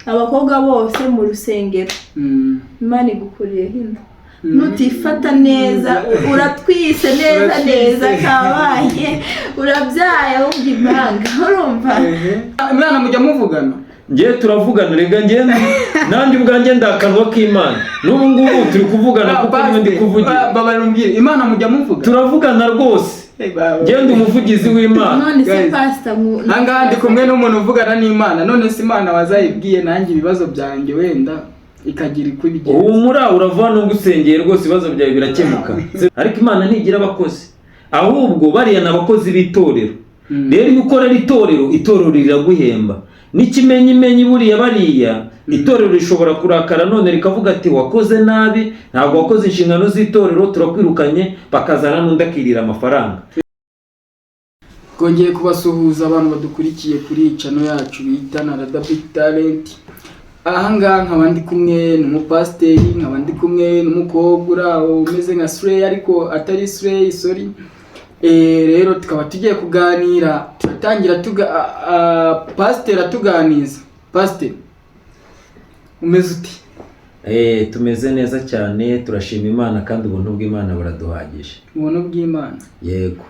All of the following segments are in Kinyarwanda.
Abakobwa bose mu rusengero, Imana igukuriyeho inda nutifata neza. Uratwise neza. Uratwise. Neza kabaye, urabyaye ahubwo impanga, urumva? Imana mujya muvugana? Ngewe turavugana rega, ngewe nanjye ubwanjye ndakanwa k'Imana. N'ubu ngubu turi kuvugana kuko niwe ndi kuvugira. Babarira, umbwire, Imana mujya muvuga? Turavugana rwose. Ngewe ndi umuvugizi w'Imana. None se Guys, pasita ahangaha ndi kumwe n'umuntu uvugana n'Imana. None se Imana wazayibwiye nanjye ibibazo byanjye, wenda ikagira uko ibigenza? Humura, urava nubwo usengeye rwose, ibibazo byawe birakemuka. Ariko Imana ntigira abakozi, ahubwo bariya ni abakozi b'itorero. Rero iyo ukorera itorero, itorero riraguhemba. N'ikimenyimenyi, buriya bariya itorero rishobora kurakara none rikavuga ati: "Wakoze nabi, ntabwo wakoze inshingano z'itorero, turakwirukanye," bakazana n'undi akirira amafaranga. Twongeye kubasuhuza abantu badukurikiye kuri channel yacu bita Narada Big Talent. Ahangaha nkaba ndi kumwe n'umupasiteri, nkaba ndi kumwe n'umukobwa uri aho umeze nka Slay ariko atari Slay, sorry. Rero tukaba tugiye kuganira. Turatangira tuga pasiteri atuganiza. Pasiteri, umeze uti? Tumeze neza cyane, turashima Imana kandi ubuntu bw'Imana buraduhagije. Ubuntu bw'Imana. Yego.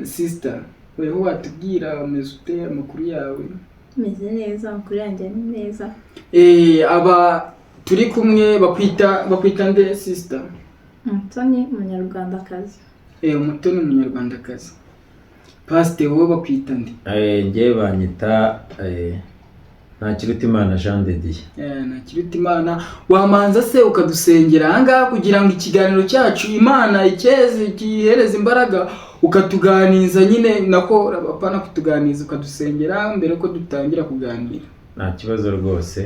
Sister, weho watubwira umeze ute, amakuru yawe? Meze neza, amakuru yanjye ni meza. Aba turi kumwe bakwita nde, sister? Umutoni, Umunyarwandakazi. Umutoni, Umunyarwandakazi. Pasiteri, wowe bakwita nde? Njye banyita Ntakirutimana Jean de Dieu. Ntakirutimana, wamanza se ukadusengera ahangaha kugira ngo ikiganiro cyacu Imana icyeze, ikihereze imbaraga, ukatuganiza nyine, nako apana kutuganiza, ukadusengera mbere ko dutangira kuganira? Nta kibazo rwose.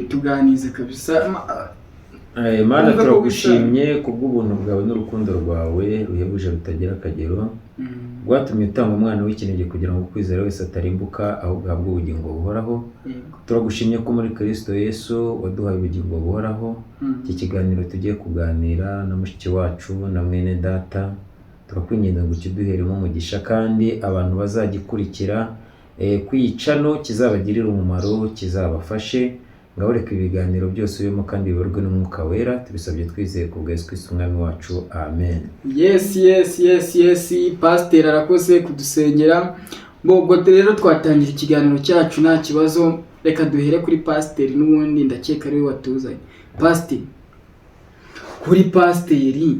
Tuganize kabisa. Mana, Wumva ko turagushimye kubw'ubuntu bwawe n'urukundo rwawe ruhebuje rutagira akagero, rwatumye utanga umwana w'ikinege kugira ngo ukwizera wese atarimbuka ahubwo ahabwe ubugingo buhoraho. Turagushimye ko muri Kristo Yesu waduhaye ubugingo buhoraho. Iki kiganiro tugiye kuganira na mushiki wacu na mwene data, turakwinginze ngo ukiduheremo umugisha, kandi abantu bazagikurikira kwiyicano kizabagirire umumaro, kizabafashe. Ngaho reka ibiganiro byose ubemo kandi biyoborwe n'Umwuka Wera. Tubisabye twizeye ku bwa Yesu Kristo Umwami wacu, amen. Yes, pasiteri arakoze kudusengera. Ubwo rero twatangira ikiganiro cyacu nta kibazo. Reka duhere kuri pasiteri n'ubundi, ndakeka ariwe watuzanye. Pasiteri, kuri pasiteri,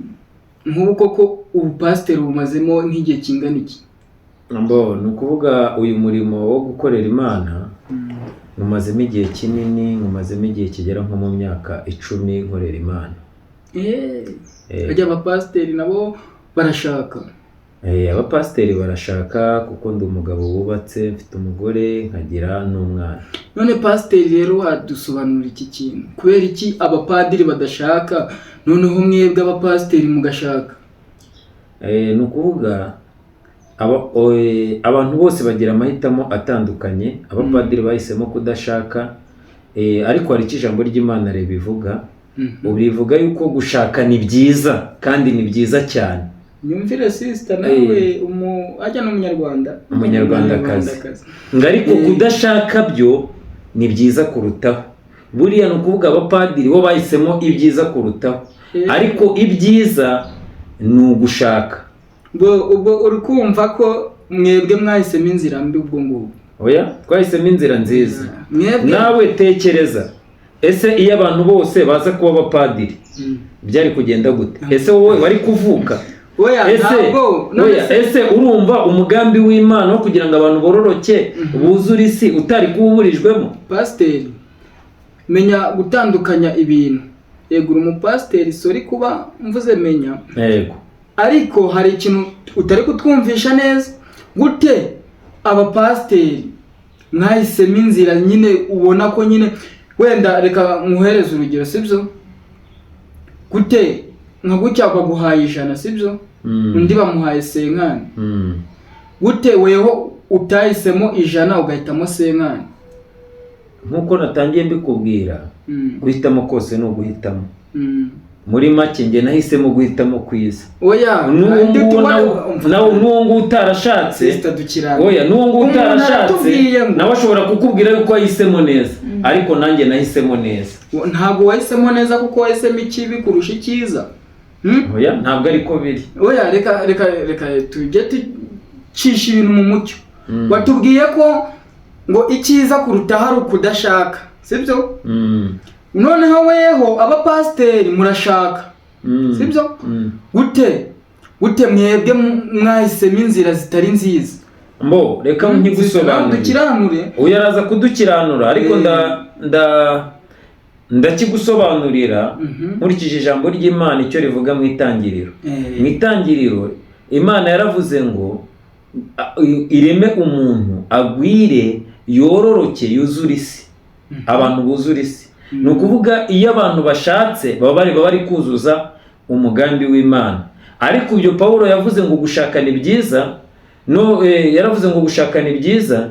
nk'ubu koko ubu pasiteri bumazemo nk'igihe kingana iki? Mbo ni ukuvuga uyu murimo wo gukorera Imana nkumazemo igihe kinini, nkumazemo igihe kigera nko mu myaka 10 nkorera Imana. Harya abapasiteri nabo barashaka? Abapasiteri barashaka, kuko ndi umugabo wubatse, mfite umugore nkagira n'umwana. None pasiteri rero wadusobanurira iki kintu: kubera iki abapadiri badashaka, noneho mwebwe abapasiteri mugashaka? Ni ukuvuga abantu bose bagira amahitamo atandukanye. Abapadiri bahisemo kudashaka, ariko hari icyo ijambo ry'Imana ribivuga. Rivuga yuko gushaka ni byiza kandi ni byiza cyane. Nyumvire sister nawe, umu ajya n'Umunyarwanda. Umunyarwandakazi. Ngo ariko kudashaka byo ni byiza kurutaho. Buriya ni ukuvuga abapadiri bo bahisemo ibyiza kurutaho, ariko ibyiza ni ugushaka. Ubwo uri kumva ko mwebwe mwahisemo inzira mbi ubwo ngubwo? Oya, twahisemo inzira nziza. Mwebwe Nawe tekereza, ese iyo abantu bose baza kuba abapadiri byari kugenda gute? Ese wowe wari kuvuka? Oya. Ese Ntabwo none oya, se ese urumva umugambi w'Imana wo kugira ngo abantu bororoke buzure isi utari kuwuburijwemo? Pasiteri, menya gutandukanya ibintu. Yego, uri umupasiteri, sorry kuba mvuze menya. Yego. Ariko hari ikintu utari kutwumvisha neza. Gute abapasiteri mwahisemo inzira nyine ubona ko nyine, wenda reka nkuhereze urugero, sibyo? Gute nka gutya baguhaye 100, sibyo? Undi bamuhaye 50. Gute weho utahisemo 100 ugahitamo 50? Nk'uko natangiye mbikubwira, guhitamo kose ni uguhitamo. Muri make njye nahisemo guhitamo kwiza. Oya. N'uwo nguwo n'uwo nguwo utarashatse, Sister, dukirane. oya, n'uwo nguwo Umuntu utarashatse aratubwiye ngo- nawe ashobora kukubwira yuko yahisemo neza, ariko nanjye nahisemo neza. Ntabwo wahisemo neza kuko wahisemo ikibi kurusha icyiza. Oya, ntabwo ariko biri. Oya, reka reka reka tujye tucisha ibintu mu mucyo. Watubwiye ko ngo icyiza kuruta hari ukudashaka, sibyo? Noneho weho abapasiteri murashaka, sibyo? Gute gute mwebwe mwahisemo inzira zitari nziza? Mbo reka nkigusobanurire. Dukiranure. Uyu araza kudukiranura, ariko ndakigusobanurira nkurikije ijambo ry'Imana icyo rivuga mu itangiriro. Mu itangiriro Imana yaravuze ngo ireme umuntu agwire, yororoke, yuzure isi, abantu buzure isi. Ni ukuvuga iyo abantu bashatse baba bari kuzuza umugambi w'Imana. Ariko ibyo Pawulo yavuze ngo gushaka ni byiza, no yaravuze ngo gushaka ni byiza,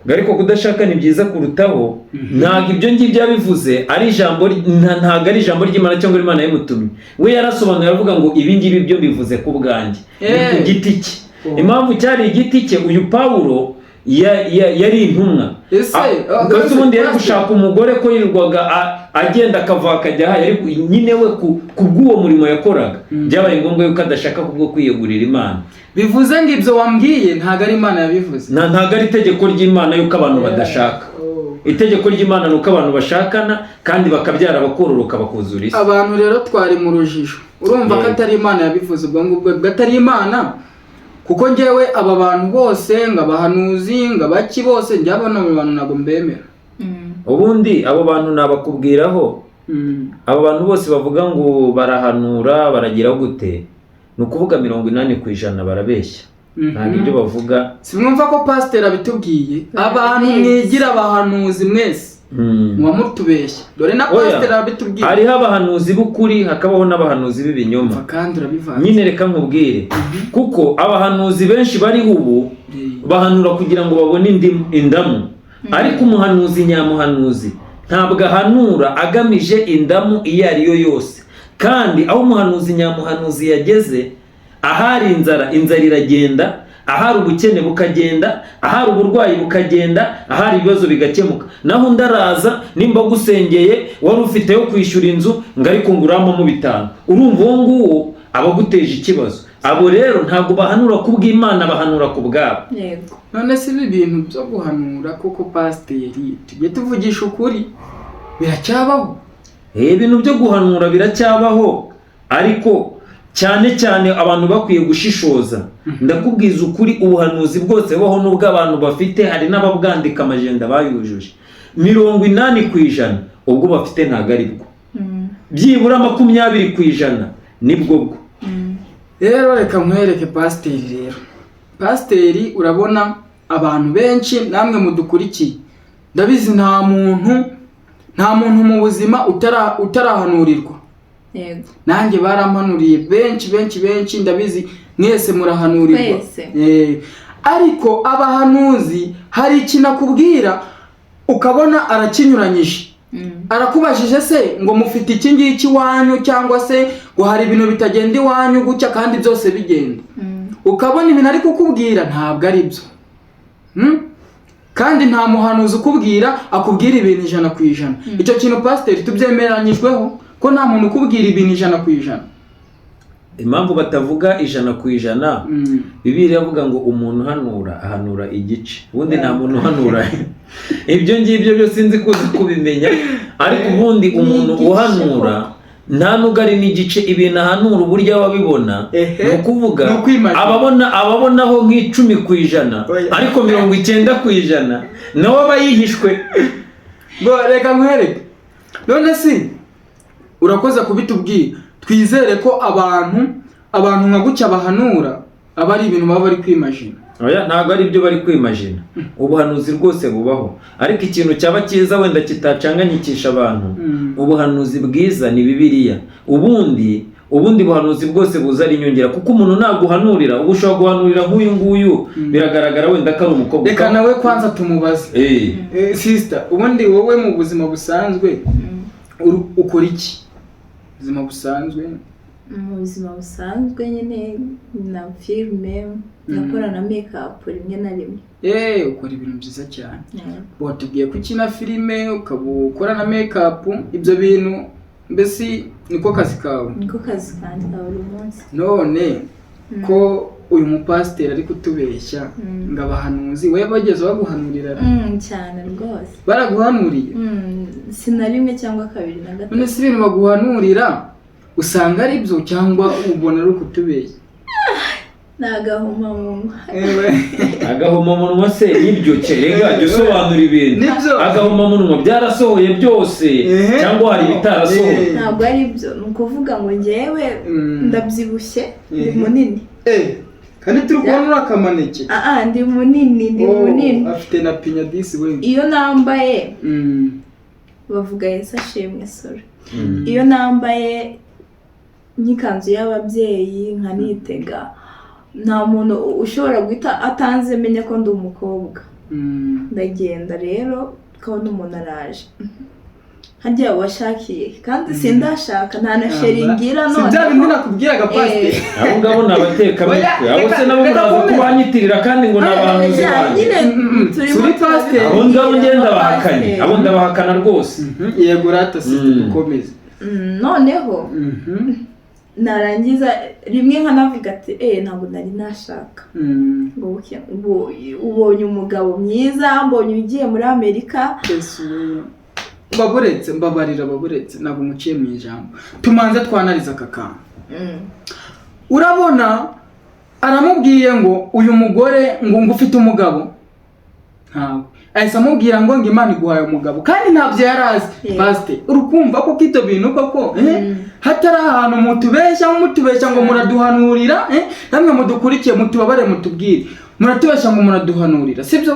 ngo ariko kudashaka ni byiza kurutaho. Ntabwo ibyo ngibyo yabivuze ari ijambo ntabwo ari ijambo ry'Imana cyangwa Imana yamutumye. We yarasobanuye aravuga ngo ibi ngibi byo mbivuze ku bwanjye, ni ku giti cye. Impamvu cyari igiti cye, uyu Pawulo yari intumwa. Ese, Ndetse ubundi yari Pastor- gushaka umugore ko yirirwaga agenda akava akajya aha, yari nyine we ku bw'uwo murimo yakoraga byabaye ngombwa yuko adashaka kubwo kwiyegurira Imana. Bivuze ngo ibyo wambwiye ntabwo ari Imana yabivuze? Ntabwo ari itegeko ry'Imana yuko abantu badashaka. Itegeko ry'Imana ni uko abantu bashakana kandi bakabyara, bakororoka, bakuzura isi. Abantu rero twari mu rujijo. Urumva ko atari Imana yabivuze, ubwo ngubwo bwo atari Imana, kuko njyewe aba bantu bose ngo abahanuzi ngo abaki bose njye abona abo bantu ntabwo mbemera. Ubundi abo bantu nabakubwiraho, abo bantu bose bavuga ngo barahanura, baragira gute, ni ukuvuga 80% barabeshya, ntabwo ibyo bavuga. Simwumva ko pasiteri abitubwiye? Abantu mwigira abahanuzi mwese muba mutubeshya, dore na Oya. pasiteri arabitubwiye. Hariho abahanuzi b'ukuri, hakabaho n'abahanuzi b'ibinyoma. Umva kandi urabivanze. Nyine reka nkubwire, kuko abahanuzi benshi bariho ubu bahanura kugira ngo babone indamu, ariko umuhanuzi nyamuhanuzi ntabwo ahanura agamije indamu iyo ari yo yose. Kandi aho umuhanuzi nyamuhanuzi yageze, ahari inzara, inzara iragenda, ahari ubukene bukagenda, ahari uburwayi bukagenda, ahari ibibazo bigakemuka. Naho undi araza, nimba agusengeye wari ufite yo kwishyura inzu, ngo ariko ngo urampamo 5, urumva uwo nguwo aba aguteje ikibazo. Abo rero ntabwo bahanura ku bw'Imana, bahanura ku bwabo. Yego. None se ibi bintu byo guhanura koko, pasiteri, tujye tuvugisha ukuri, biracyabaho? Ibintu byo guhanura biracyabaho, ariko cyane cyane abantu bakwiye gushishoza. Ndakubwiza ukuri, ubuhanuzi bwose bubaho n'ubwo abantu bafite, hari n'ababwandika amajenda bayujuje, 80% ubwo bafite ntabwo ari bwo, byibura 20% nibwo bwo. Rero reka nkwereke pasiteri. Rero pasiteri, urabona abantu benshi namwe mudukurikiye, ndabizi nta muntu mu buzima utarahanurirwa. Yego. Nanjye barampanuriye benshi benshi benshi, ndabizi mwese murahanurirwa. Twese. Ariko abahanuzi hari ikintu akubwira ukabona arakinyuranyije. Arakubajije se ngo mufite iki ngiki iwanyu, cyangwa se ngo hari ibintu bitagenda iwanyu gutya kandi byose bigenda, ukabona ibintu ari kukubwira ntabwo ari byo. Kandi nta muhanuzi ukubwira akubwira ibintu 100%. Icyo kintu pasiteri tubyemeranyijweho ko nta muntu ukubwira ibintu 100%? Impamvu batavuga 100%, Bibiliya iravuga ngo umuntu uhanura ahanura igice. Ubundi nta muntu uhanura ibyo ngibyo byose, sinzi kuza kubimenya, ariko ubundi umuntu Ni igice. uhanura nta nubwo ari n'igice. Ibintu ahanura uburyo aba abibona, ni ukuvuga Ni ukwimagina. ababonaho nk'10%, Oya. ariko 90% nawe aba yihishwe. Ngo reka nkwereke. None si urakoze kubitubwira, twizere ko abantu nka gutya bahanura aba ari ibintu baba bari kwimajina? Oya, ntabwo ari ibyo bari kwimajina. Ubuhanuzi rwose bubaho, ariko ikintu cyaba cyiza wenda kitacanganyikisha abantu, ubuhanuzi bwiza ni Bibiliya. Ubundi buhanuzi bwose buza ari inyongera, kuko umuntu naguhanurira, uba ushobora guhanurira nk'uyu nguyu, biragaragara wenda ko ari umukobwa. Reka nawe kwanza tumubaze. Sister, ubundi wowe mu buzima busanzwe ukora iki? Ubuzima busanzwe? Mu buzima busanzwe nyine na filime, ndakora na makeup rimwe na rimwe. Ukora ibintu byiza cyane. Watubwiye ko ukina filime, ukaba ukora na makeup. Ibyo bintu mbese niko kazi kawe? Niko kazi kanjye ka buri munsi. None ko uyu mupasiteri ari kutubeshya ngo abahanuzi, we bageze baguhanurira? Cyane rwose. Baraguhanuriye? Si na rimwe cyangwa kabiri na None gatatu. se ibintu baguhanurira usanga ari byo, cyangwa ubona ari ukutubeshya? Ni agahomamunwa. Ewe. Agahomamunwa se nibyo? Kerega jya usobanura ibintu. Nibyo. Agahomamunwa, byarasohoye byose cyangwa hari ibitarasohoye? Ntabwo ari byo. Ni ukuvuga ngo njyewe ndabyibushye, ndi munini. Kandi turi kubona uri akamaneke. Ah, ndi munini, ndi Oh, munini. Afite na pinya disi we. Iyo nambaye, bavuga Yesu ashimwe, sorry, iyo nambaye nk'ikanzu y'ababyeyi nkanitega, nta muntu ushobora guhita atanze menya ko ndi umukobwa. Ndagenda rero ukabona umuntu araje, harya washakiye? Kandi sindashaka, nta na chéri ngira. Si bya bindi nakubwiraga, pasiteri? Abo ngabo ni abatekamitwe. Oya, Abo se nabo reka muraza komeza. kubanyitirira kandi ngo ni abahanuzi Ya, banjye. nyine turimo. Turi pasiteri. Abo ngabo ngenda ndabahakanye. Pasiteri. Abo ndabahakana rwose. Yego rata sister, dukomeze. Noneho narangiza rimwe nkanavuga ati ntabwo nari nashaka. Ngo ubonye umugabo mwiza, mbonye ugiye muri Amerika. Yesu we. Baburetse, mbabarira, baburetse, ntabwo muciye mu ijambo. Tumanze twanariza aka kantu. Urabona aramubwiye ngo uyu mugore ngo ufite umugabo, ntawe. Ahise amubwira ngo Imana iguhaye umugabo, kandi ntabyo yari azi. Pasite, urukumva ko ibyo bintu koko hatari ahantu mutubeshya, mutubeshya ngo muraduhanurira? Namwe mudukurikiye, mutubabare, mutubwire, muratubeshya ngo muraduhanurira, sibyo?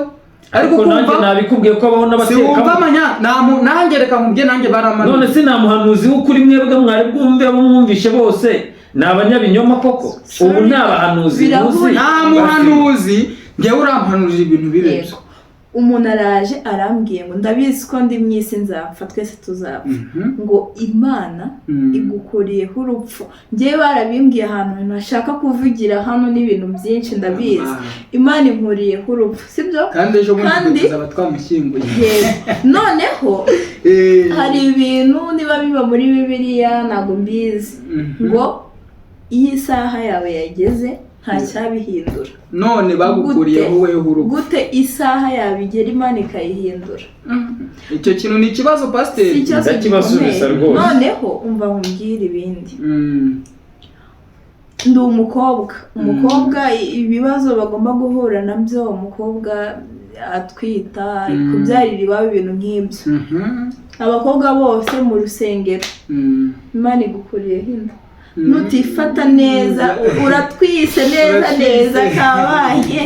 Ariko Ariko nanjye kumva nabikubwiye ko abaho si wumva n'abatekamo. Amanya nanjye reka nkubwiye, nanjye baramanura. None se nta muhanuzi w'ukuri mwebwe mwari bwumve? Abo mwumvishe bose ni abanyabinyoma koko? Ubu nta bahanuzi Birahuye. muzi? Nta muhanuzi njyewe urampanurira ibintu bibe byo. Yego. Umuntu araje arambwiye ngo ndabizi ko ndi mu isi nzapfa, twese tuzapfa, ngo Imana igukuriyeho urupfu. Njyewe barabimbwiye ahantu ntashaka kuvugira hano n'ibintu byinshi ndabizi. Imana inkuriyeho urupfu, sibyo? Kandi ejo bundi tuzaba twamushyinguye. Yego. Noneho hari ibintu niba biba muri Bibiliya, ntabwo mbizi, ngo iyo isaha yawe yageze nta cyabihindura. None bagukuriyeho Gute? weho urupfu? Gute isaha yawe igera Imana ikayihindura? Icyo kintu ni ikibazo, Si pasiteri. ikibazo Ndakibasubiza gikomeye. rwose. Noneho umva nkubwire ibindi. Ndi umukobwa. Umukobwa, ibibazo bagomba guhura nabyo, umukobwa atwita, kubyarira iwabo, ibintu nk'ibyo. Abakobwa bose mu rusengero, Imana igukuriyeho inda, nutifata neza, uratwise neza. Uratwise. Neza kabaye,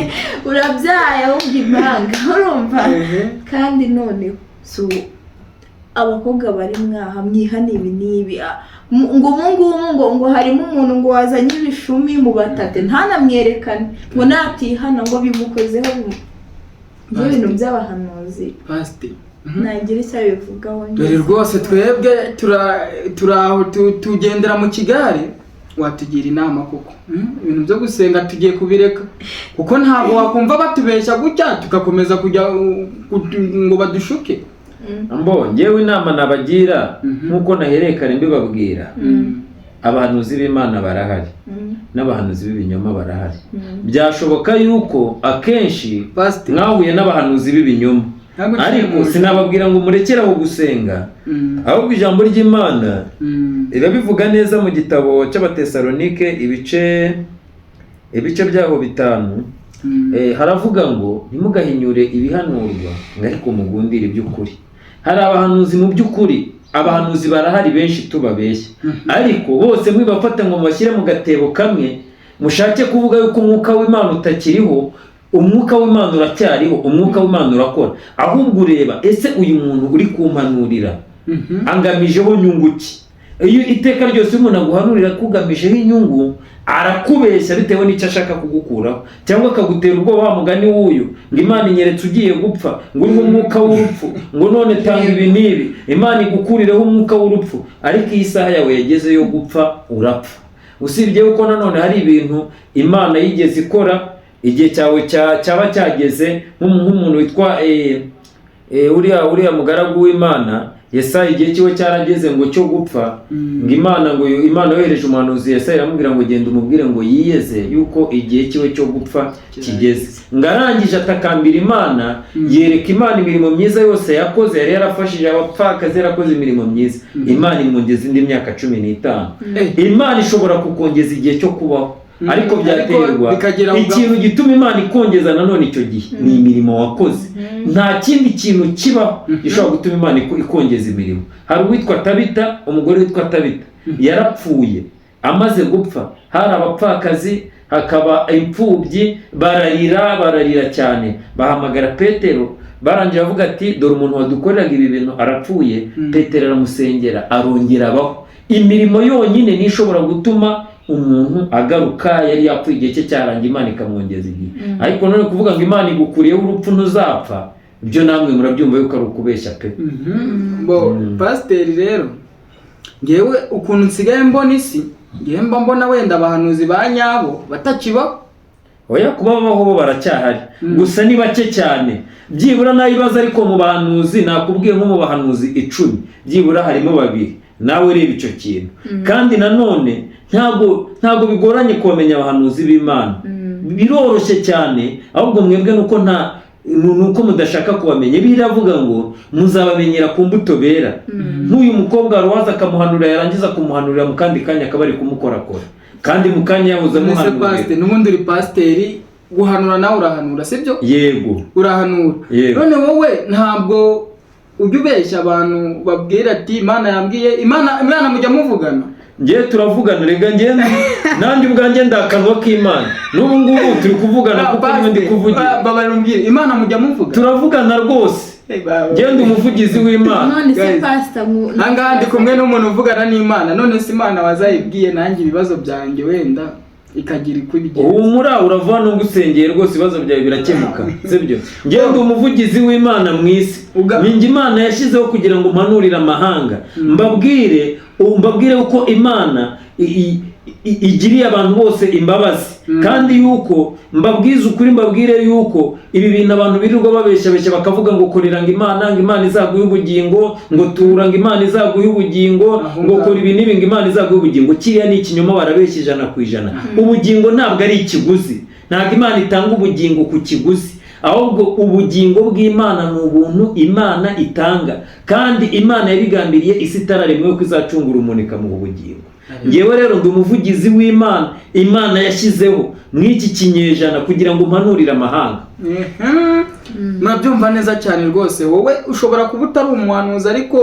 urabyaye ahubwo impanga, urumva? Kandi noneho si ubu, abakobwa bari mwaha mwihana ibi n'ibi, ngo ubu ngubu ngo harimo umuntu ngo wazanye ibishumi mu batate, ntanamwerekane, ngo natihana ngo bimukozeho ibyo bintu by'abahanuzi. Pasiteri. Nagira icyo abivugaho. Dore rwose twebwe turaho tugendera mu kigare. Watugira inama koko? Ibintu byo gusenga tugiye kubireka, kuko ntabwo wakumva batubeshya gutya tugakomeza kujya ngo badushuke. Mbo ngewe inama nabagira, nk'uko naherekare mbibabwira, abahanuzi b'Imana barahari n'abahanuzi b'ibinyoma barahari. Byashoboka yuko akenshi Pasiteri. mwahuye n'abahanuzi b'ibinyoma, Ntabwo uciye ariko mu sinababwira ngo murekere aho gusenga, ahubwo ijambo ry'Imana rirabivuga neza mu gitabo cy'Abatesalonike, ibice byaho 5. Haravuga ngo ntimugahinyure ibihanurwa, ngo ariko mugundire iby'ukuri. Hari abahanuzi mu by'ukuri, abahanuzi barahari benshi tubabeshya, ariko bose mwibafata ngo mubashyire mu gatebo kamwe, mushake kuvuga yuko umwuka w'Imana utakiriho. Umwuka w'Imana uracyariho, umwuka w'Imana urakora. Ahubwo ureba, ese uyu muntu uri kumpanurira angamijeho nyungu ki? Iyo iteka ryose iyo umuntu aguhanurira akugamijeho inyungu, arakubeshya bitewe n'icyo ashaka kugukuraho, cyangwa akagutera ubwoba, wa mugani w'uyu ngo Imana inyeretse ugiye gupfa, ngo uriho umwuka w'urupfu, ngo none tanga ibi n'ibi, Imana igukurireho umwuka w'urupfu. Ariko iyi saha yawe yageze yo gupfa, urapfa. Usibye yuko nanone hari ibintu Imana yigeze ikora igihe cyawe cyaba cyageze, nk'umuntu witwa uriya mugaragu w'Imana Yesaya, igihe cyiwe cyarageze ngo cyo gupfa, ngo Imana yohereje umuhanuzi Yesaya, iramubwira ngo genda umubwire ngo yiyeze yuko igihe cyiwe cyo gupfa kigeze. Ngo arangije atakambira Imana, yereka Imana imirimo myiza yose yakoze, yari yarafashije abapfakazi, yarakoze imirimo myiza. Imana imwongeza indi myaka 15. Imana ishobora kukongeza igihe cyo kubaho, ariko byaterwa bikagera aho ikintu gituma Imana ikongeza nanone icyo gihe ni imirimo wakoze. Nta kindi kintu kibaho gishobora gutuma Imana ikongeza imirimo. Hari uwitwa Tabita, umugore witwa Tabita yarapfuye. Amaze gupfa, hari abapfakazi, hakaba imfubyi, bararira, bararira cyane, bahamagara Petero. Barangira bavuga ati dore umuntu wadukoreraga ibi bintu arapfuye. Petero aramusengera, arongera abaho. Imirimo yonyine niyo ishobora gutuma umuntu agaruka yari yapfuye, igihe cye cyarangiye, Imana ikamwongeza igihe. Ariko none kuvuga ngo Imana igukuriyeho urupfu ntuzapfa, ibyo namwe murabyumva yuko ari ukubeshya pe. Bo pasiteri rero, ngewe ukuntu nsigaye mbona isi, ngewe mba mbona wenda abahanuzi ba nyabo batakibaho. Oya, kuba babaho bo baracyahari, gusa ni bake cyane. Byibura nayibaza, ariko mu bahanuzi nakubwiye, nko mu bahanuzi 10 byibura harimo babiri. Nawe reba icyo kintu. Kandi nanone ntabwo bigoranye kubamenya, abahanuzi b'Imana biroroshye cyane. Ahubwo mwebwe nuko nta nuko mudashaka kubamenya. Biravuga ngo muzabamenyera ku mbuto bera. Nk'uyu mukobwa wari waza akamuhanurira, yarangiza kumuhanurira, mu kandi kanya akaba ari kumukorakora, kandi mu kanya yahoze None se amuhanurira. pasiteri, n'ubundi uri pasiteri, guhanura nawe urahanura, sibyo? Yego. Urahanura. Yego. None wowe ntabwo ujya ubeshya abantu, babwira ati Imana yambwiye? Imana mujya muvugana? Njye turavugana rega, njye nanjye ubwanjye ndakanwa k'Imana. N'ubu ngubu turi kuvugana kuko niwe ndi kuvugira. Babarira umbwire, Imana mujya muvuga? Turavugana rwose. Njye ndi umuvugizi w'Imana. None se Guys, pasita mu ahangaha ndi kumwe n'umuntu uvugana n'Imana. None se Imana wazayibwiye nanjye ibibazo byanjye, wenda ikagira uko ibigenza? Humura, urava n'ugusengeye rwose, ibibazo byawe birakemuka, sibyo? Njye ndi umuvugizi w'Imana mu isi. Ninjye Imana yashyizeho kugira ngo mpanurire amahanga, mbabwire uko Imana igiriye abantu bose imbabazi, kandi yuko mbabwize ukuri, mbabwire yuko ibi bintu abantu birirwa babeshyabeshya bakavuga ngo korera ngo Imana, ngo Imana izaguhe ubugingo, ngo tura ngo Imana izaguhe ubugingo, Aho ngo ngaho. kora ibi n'ibi ngo Imana izaguhe ubugingo, kiriya ni ikinyoma, barabeshya 100%. Ubugingo ntabwo ari ikiguzi, ntabwo Imana itanga ubugingo ku kiguzi. Ahubwo ubugingo bw'Imana ni ubuntu Imana itanga, kandi Imana yabigambiriye isi itararemwe ko izacungura umuntu ikamuha ubugingo. Ngewe rero ndi umuvugizi w'Imana, Imana yashyizeho mw'iki kinyejana kugira ngo mpanurire amahanga. Murabyumva neza cyane rwose. Wowe ushobora kuba utari umuhanuzi, ariko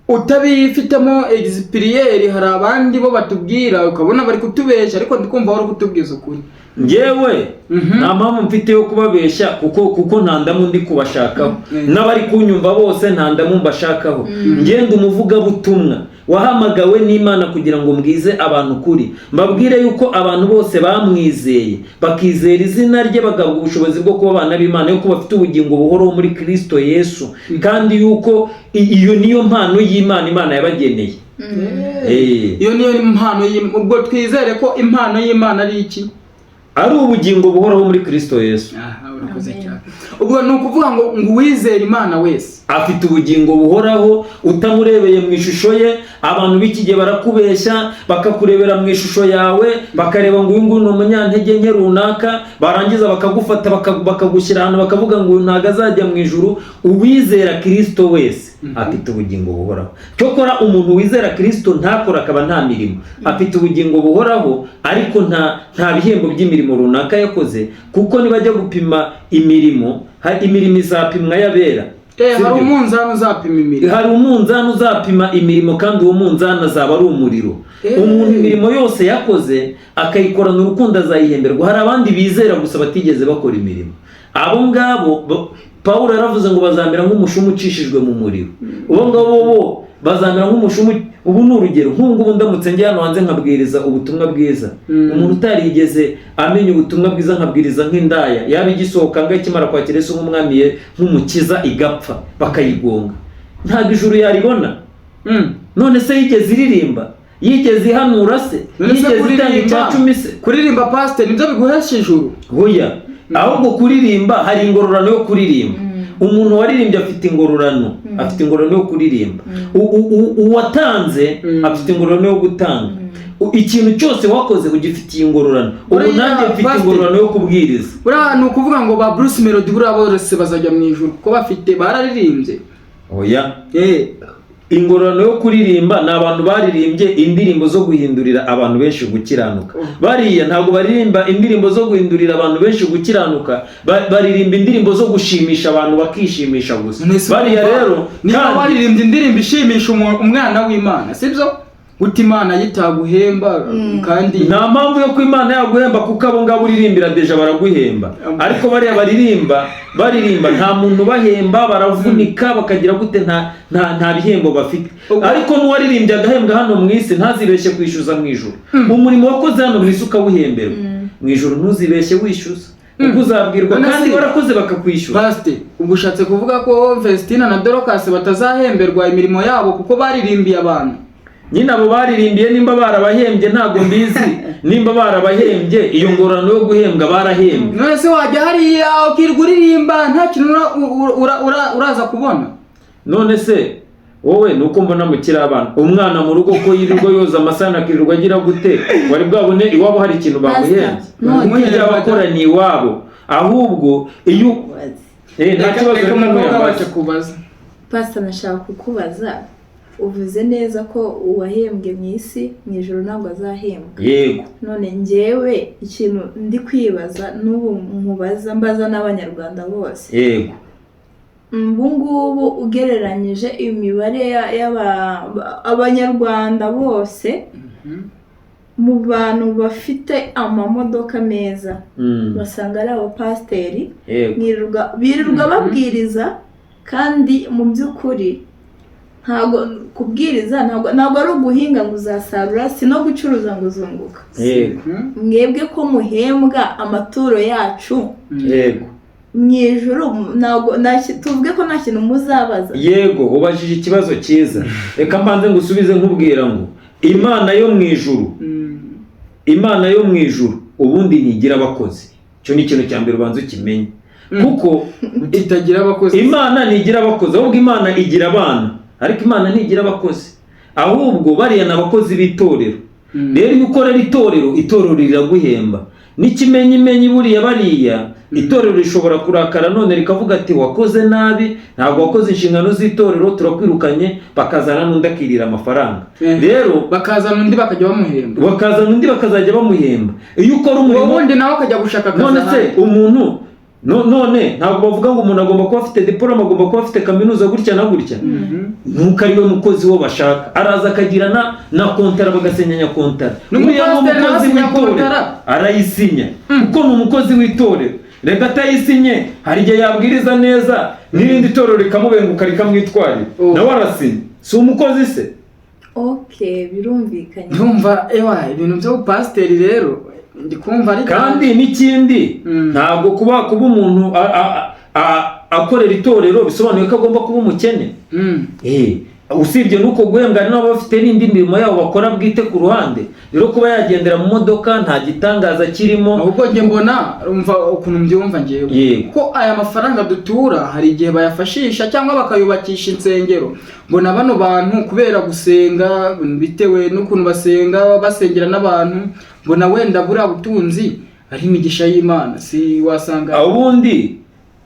utabifitemo expérience, hari abandi bo batubwira ukabona bari kutubeshya, ariko ndikumva wari kutubwiza ukuri. Ngewe nta mpamvu mfite yo kubabeshya, kuko nta ndamu ndi kubashakaho. N'abari kunyumva bose nta ndamu mbashakaho. Ngenda umuvugabutumwa wahamagawe n'Imana kugira ngo mbwize abantu ukuri, mbabwire yuko abantu bose bamwizeye, bakizera izina rye, bagahabwa ubushobozi bwo kuba abana b'Imana, yuko bafite ubugingo buhoraho muri Kristo Yesu, kandi yuko iyo niyo mpano y'Imana, Imana yabageneye. Iyo niyo mpano ubwo twizere ko impano y'Imana ari iki? Ari ubugingo buhoraho muri Kristo Yesu. Aha, urakoze cyane. Ubwo ni ukuvuga ngo uwizera Imana wese afite ubugingo buhoraho, utamurebeye mu ishusho ye. Abantu b'iki gihe barakubeshya, bakakurebera mu ishusho yawe, bakareba ngo uyu nguyu ni umunyantege nke runaka, barangiza bakagufata bakagushyira ahantu, bakavuga ngo uyu ntabwo azajya mu ijuru. Uwizera Kristo wese afite ubugingo buhoraho. Cyokora umuntu wizera Kristo ntakora, akaba nta mirimo, afite ubugingo buhoraho, ariko nta bihembo by'imirimo runaka yakoze, kuko nibajya gupima imirimo, hari imirimo izapimwa y'abera. Hari Sibyo? umunzani uzapima imirimo. Hari umunzani uzapima imirimo, kandi uwo munzani azaba ari umuriro. Umuntu imirimo yose yakoze akayikorana urukundo azayihemberwa. Hari abandi bizera gusa batigeze bakora imirimo. Abo ngabo Pawulo yaravuze ngo bazamera nk'umushumu ucishijwe mu muriro. Ubo ngabo bo Bazamera nk'umushumu. Ubu ni urugero, nk'ubu ngubu ndamutse njye hano hanze nkabwiriza ubutumwa bwiza, umuntu utarigeze amenya ubutumwa bwiza, nkabwiriza nk'indaya yaba igisohoka ngo ikimara kwakira Yesu nk'umwami ye, nk'umukiza, igapfa bakayigonga, ntabwo ijuru yaribona. None se yigeze iririmba? Yigeze ihanura se? None se Yigeze itanga kuririmba icya cumi se? Kuririmba, pasiteri, nibyo biguhesha ijuru? Hoya, ahubwo kuririmba hari ingororano yo kuririmba. Umuntu waririmbye afite ingororano, afite ingororano yo kuririmba. Uwatanze afite ingororano yo gutanga. Ikintu cyose wakoze ugifitiye ingororano. Ubu Buriya, nanjye mfite Pastor, ingororano yo kubwiriza. Buriya ni ukuvuga ngo ba Bruce Melody buriya bose bazajya mu ijuru kuko bafite bararirimbye? Oya. Ingororano yo kuririmba ni abantu baririmbye indirimbo zo guhindurira abantu benshi gukiranuka. Bariya ntabwo baririmba indirimbo zo guhindurira abantu benshi gukiranuka, baririmba indirimbo zo gushimisha abantu, bakishimisha gusa. None se Bariya rero niba kandi waririmbye indirimbo ishimisha umwana w'Imana, sibyo? Guta Imana yitaguhemba kandi? Nta mpamvu yo ko Imana yaguhemba, kuko abo ngabo uririmbira déjà baraguhemba. Ariko bariya baririmba nta muntu ubahemba, baravunika bakagira gute, nta bihembo bafite. Ariko n'uwaririmbye agahembwa hano mu isi, ntazibeshye kwishyuza mu ijuru. Umurimo wakoze hano mu isi ukawuhemberwa, mu ijuru ntuzibeshye wishyuza, kuko uzabwirwa None kandi warakoze bakakwishyura. Pasite, ubwo ushatse kuvuga ko Vestina na Dorcas batazahemberwa imirimo yabo kuko baririmbiye abantu? Nyine abo baririmbiye nimba barabahembye ntabwo mbizi. Nimba barabahembye, iyo ngororano yo guhembwa barahembwe. None se wajya hariya ukirirwa uririmba nta kintu uraza kubona? None se wowe ni uko mbona mukiri abana, umwana mu rugo ko yirirwa yoza amasahani, akirirwa agira gute, wari bwabone iwabo hari ikintu bamuhembye? None. Ibyo abakoraniye iwabo, ahubwo iyo nta Reka kibazo. reka Reka umukobwa nkwiyambaze. wacu kubaza. Pasita, nashaka kukubaza. Uvuze neza ko uwahembwe mu isi, mu ijoro ntabwo azahembwa. Yego. None njyewe ikintu ndi kwibaza n'ubu nkubaza, mbaza n'Abanyarwanda bose, ubu ngubu ugereranyije imibare Abanyarwanda bose, mu bantu bafite amamodoka meza, basanga ari abapasiteri. Birirwa babwiriza, kandi mu by'ukuri ntabwo kubwiriza ntabwo ari uguhinga ngo uzasarura, si no gucuruza ngo uzunguka. Mwebwe ko muhembwa amaturo yacu, mu ijuru ntabwo tuvuge ko nta kintu muzabaza? Yego, ubajije ikibazo cyiza. Reka mbanze ngusubize nkubwira ngo Imana yo mu ijuru, Imana yo mu ijuru ubundi ntigira abakozi. Icyo ni ikintu cya mbere ubanza ukimenye, kuko itagira abakozi. Imana ntigira abakozi, ahubwo Imana igira abana. Ariko Imana ntigira abakozi, ahubwo bariya ni abakozi b'itorero. Rero iyo ukorera itorero, itorero riraguhemba. N'ikimenyimenyi, buriya bariya itorero rishobora kurakara none rikavuga ati: "Wakoze nabi, ntabwo wakoze inshingano z'itorero, turakwirukanye," bakazana n'undi akirira amafaranga. Rero bakazana undi bakajya bamuhemba. Bakazana undi bakazajya bamuhemba. Iyo ukora Uwo umurimo wundi nawe akajya gushaka akazi None se ahandi. umuntu none ntabwo bavuga ngo umuntu agomba kuba afite diporome, agomba kuba afite kaminuza gutya na gutya? Nuko ari we mukozi wo bashaka, araza akagira na kontara, bagasinyanya kontara. Uriya ni N'umupasiteri nawe umukozi asinya w'itorero. kontara. Arayisinya kuko ni umukozi w'itorero. Reka atayisinye hari igihe yabwiriza neza n'irindi torero rikamubenguka rikamwitwarira. Nawe arasinya, si umukozi se? OK, birumvikanye. Ndumva ewa ibintu by'ubupasiteri rero ndi kumva ari Kandi n'ikindi, ntabwo kuba umuntu akorera itorero bisobanuye ko agomba kuba umukene. Usibye n'uko guhembwa, hari n'ababa bafite n'indi mirimo yabo bakora bwite ku ruhande. Rero kuba yagendera mu modoka nta gitangaza kirimo. Ahubwo njye mbona, umva ukuntu mbyumva njyewe, ko aya mafaranga dutura hari igihe bayafashisha cyangwa bakayubakisha insengero. Mbona bano bantu kubera gusenga, bitewe n'ukuntu basenga, basengera n'abantu, mbona wenda buriya butunzi ari imigisha y'Imana, si wasanga? Ubundi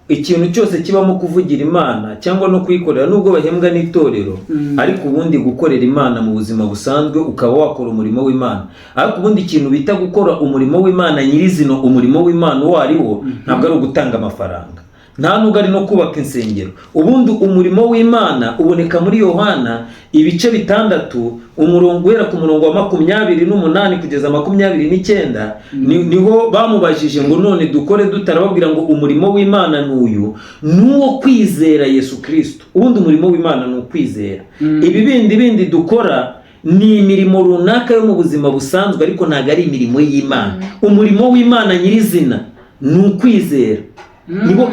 ikintu cyose kibamo kuvugira Imana cyangwa no kuyikorera, nubwo bahembwa n'itorero, ariko ubundi gukorera Imana mu buzima busanzwe, ukaba wakora umurimo w'Imana, ariko ubundi ikintu bita gukora umurimo w'Imana nyirizina, umurimo w'Imana uwo ari wo, ntabwo ari ugutanga amafaranga. Nta nubwo ari no kubaka insengero. Ubundi umurimo w'Imana uboneka muri Yohana ibice 6, umurongo uhera ku murongo wa 28 kugeza 29. Niho bamubajije ngo none dukore dutarababwira ngo umurimo w'Imana ni uyu, ni uwo kwizera Yesu Kristo. Ubundi umurimo w'Imana ni ukwizera. Ibi bindi dukora ni imirimo runaka yo mu buzima busanzwe, ariko ntabwo ari imirimo y'Imana. Umurimo w'Imana nyirizina ni ukwizera.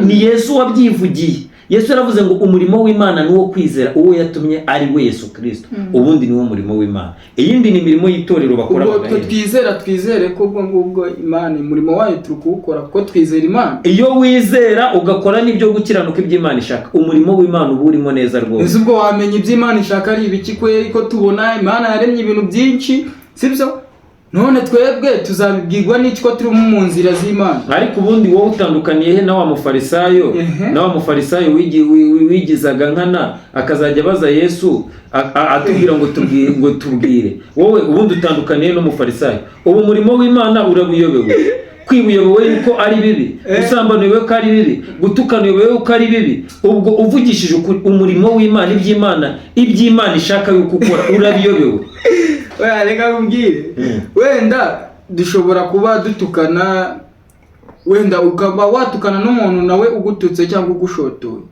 Ni Yesu wabyivugiye. Yesu yaravuze ngo umurimo w'Imana ni uwo kwizera uwo yatumye, ari we Yesu Kristo. Ubundi ni wo murimo w'Imana. Iyindi ni imirimo y'itorero bakora Ubwo twe bagahembwa. twizere ko ubwo ngubwo Imana umurimo wayo turi kuwukora kuko twizera Imana. Iyo wizera ugakora n'ibyo gukiranuka, iby'Imana ishaka, umurimo w'Imana uba urimo neza rwose. Ese ubwo wamenya iby'Imana ishaka ari ibiki kweri, ko tubona Imana yaremye ibintu byinshi, sibyo? None twebwe tuzabibwirwa n'iki ko turi mu nzira z'Imana? Ariko ubundi wowe utandukaniye he na wa mufarisayo? Na wa mufarisayo wigizaga nkana, akazajya abaza Yesu, atubwira ngo tubwire, ngo tubwire. Wowe ubundi utandukaniye n'umufarisayo? Ubu umurimo w'Imana urabuyobewe, kwiba uyobewe yuko ari bibi, gusambana uyobewe ko ari bibi, gutukana uyobewe ko ari bibi. Ubwo uvugishije ukuri, umurimo w'Imana, iby'Imana ishaka yuko ukora, urabiyobewe? Oya, reka nkubwire. Wenda dushobora kuba dutukana, wenda ukaba watukana n'umuntu nawe ugututse cyangwa ugushotoye,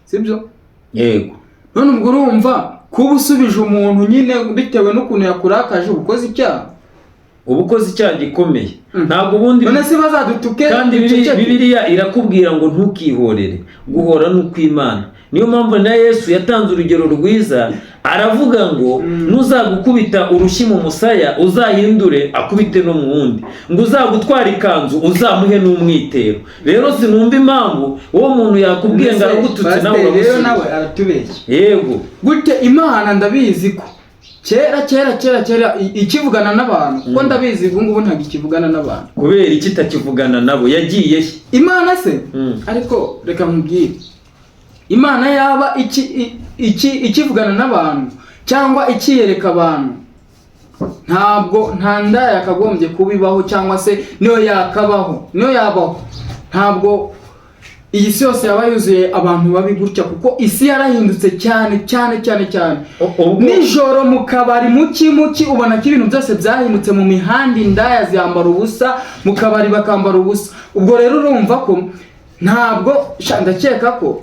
sibyo? Yego. None ubwo urumva kuba usubije umuntu nyine bitewe n'ukuntu yakurakaje, uba ukoze icyaha? Uba ukoze icyaha gikomeye. Ntabwo ubundi None se bazadutuke kandi duceceke? Bibiliya irakubwira ngo ntukihorere, guhora ni ukw'Imana. Niyo mpamvu na Yesu yatanze urugero rwiza, aravuga ngo nuzagukubita urushyi mu musaya uzahindure akubite no mu wundi, ngo uzagutwara ikanzu uzamuhe n'umwitero. Rero sinumva impamvu uwo muntu yakubwiye ngo aragututse nawe Pasiteri rero uramusubiza. Nawe aratubeshya. Yego. Gute? Imana ndabizi ko kera kera kera kera ikivugana n'abantu, kuko ndabizi ubu ngubu ntabwo ikivugana n'abantu. Kubera iki itakivugana nabo? Yagiye he? Imana se? Ariko reka nkubwire, Imana yaba ikivugana n'abantu cyangwa ikiyereka abantu, ntabwo nta nda yakagombye kubibaho, cyangwa se niyo yakabaho, niyo yabaho, ntabwo iyi si yose yaba yuzuye abantu babi gutya, kuko isi yarahindutse cyane cyane cyane cyane. Ubwo Nijoro mu kabari, muki muki, ubona ko ibintu byose byahindutse. Mu mihanda indaya zambara ubusa, mu kabari bakambara ubusa. Ubwo rero urumva ko ntabwo sha, ndakeka ko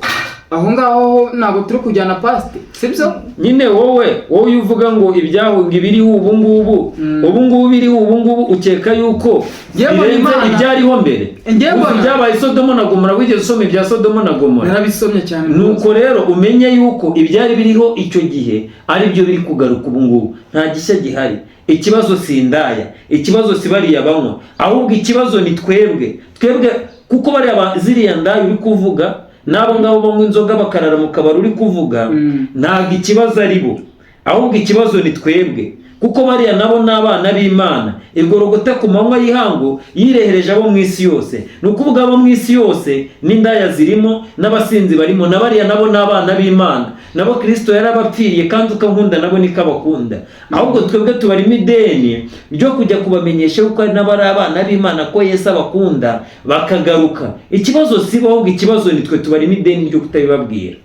aho ngaho ho ntabwo turi kujyana, pasite, sibyo? Nyine wowe iyo uvuga ngo ibyaho, ngo ibiriho ubu ngubu, ubu ngubu biriho ubu ngubu, ukeka yuko Njyewe mbona birenze ibyariho mbere? Njyewe Uzi ibyabaye i Sodomo na Gomora? Wigeze usoma ibya Sodomo na Gomora? Narabisomye cyane. Nuko rero umenye yuko ibyari biriho icyo gihe ari byo biri kugaruka ubu ngubu, nta gishya gihari. Ikibazo si indaya, ikibazo si bariya banywa, ahubwo ikibazo ni twebwe twebwe, kuko bariya ziriya ndaya uri kuvuga n'abo ngabo banywa inzoga bakarara mu kabari uri kuvuga, ntabwo ikibazo ari bo, ahubwo ikibazo ni twebwe, kuko bariya nabo ni abana b'Imana. Igorogota ku manywa y'ihangu yirehereje abo mu isi yose. Ni ukuvuga abo mu isi yose n'indaya zirimo n'abasinzi barimo, na bariya nabo ni abana b'Imana, nabo Kirisito yarabapfiriye, kandi ukankunda nabo niko abakunda. Ahubwo twebwe tubarimo ideni ryo kujya kubamenyesha yuko hari n'abari abana b'Imana, ko Yesu abakunda, bakagaruka. Ikibazo si bo, ahubwo ikibazo ni twe, tubarimo ideni ryo kutabibabwira.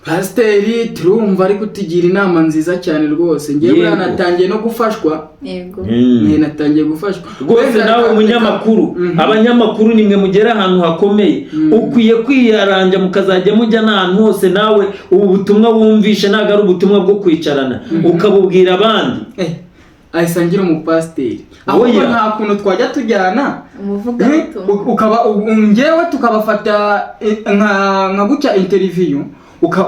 Pasiteri turumva ari kutugira inama nziza cyane rwose. Ngewe buriya natangiye no gufashwa. Natangiye gufashwa Rwose. Wenda Nawe munyamakuru, abanyamakuru nimwe mugera ahantu hakomeye, ukwiye kwiyaranja mukazajya mujya n'ahantu hose. Nawe ubu butumwa wumvishe ntabwo ari ubutumwa bwo kwicarana, ukabubwira abandi. Ahise angira umupasiteri. Ahubwo Oya. nta kuntu twajya tujyana Umuvugabutumwa. Ukaba ngewe tukabafata nka gutya interview,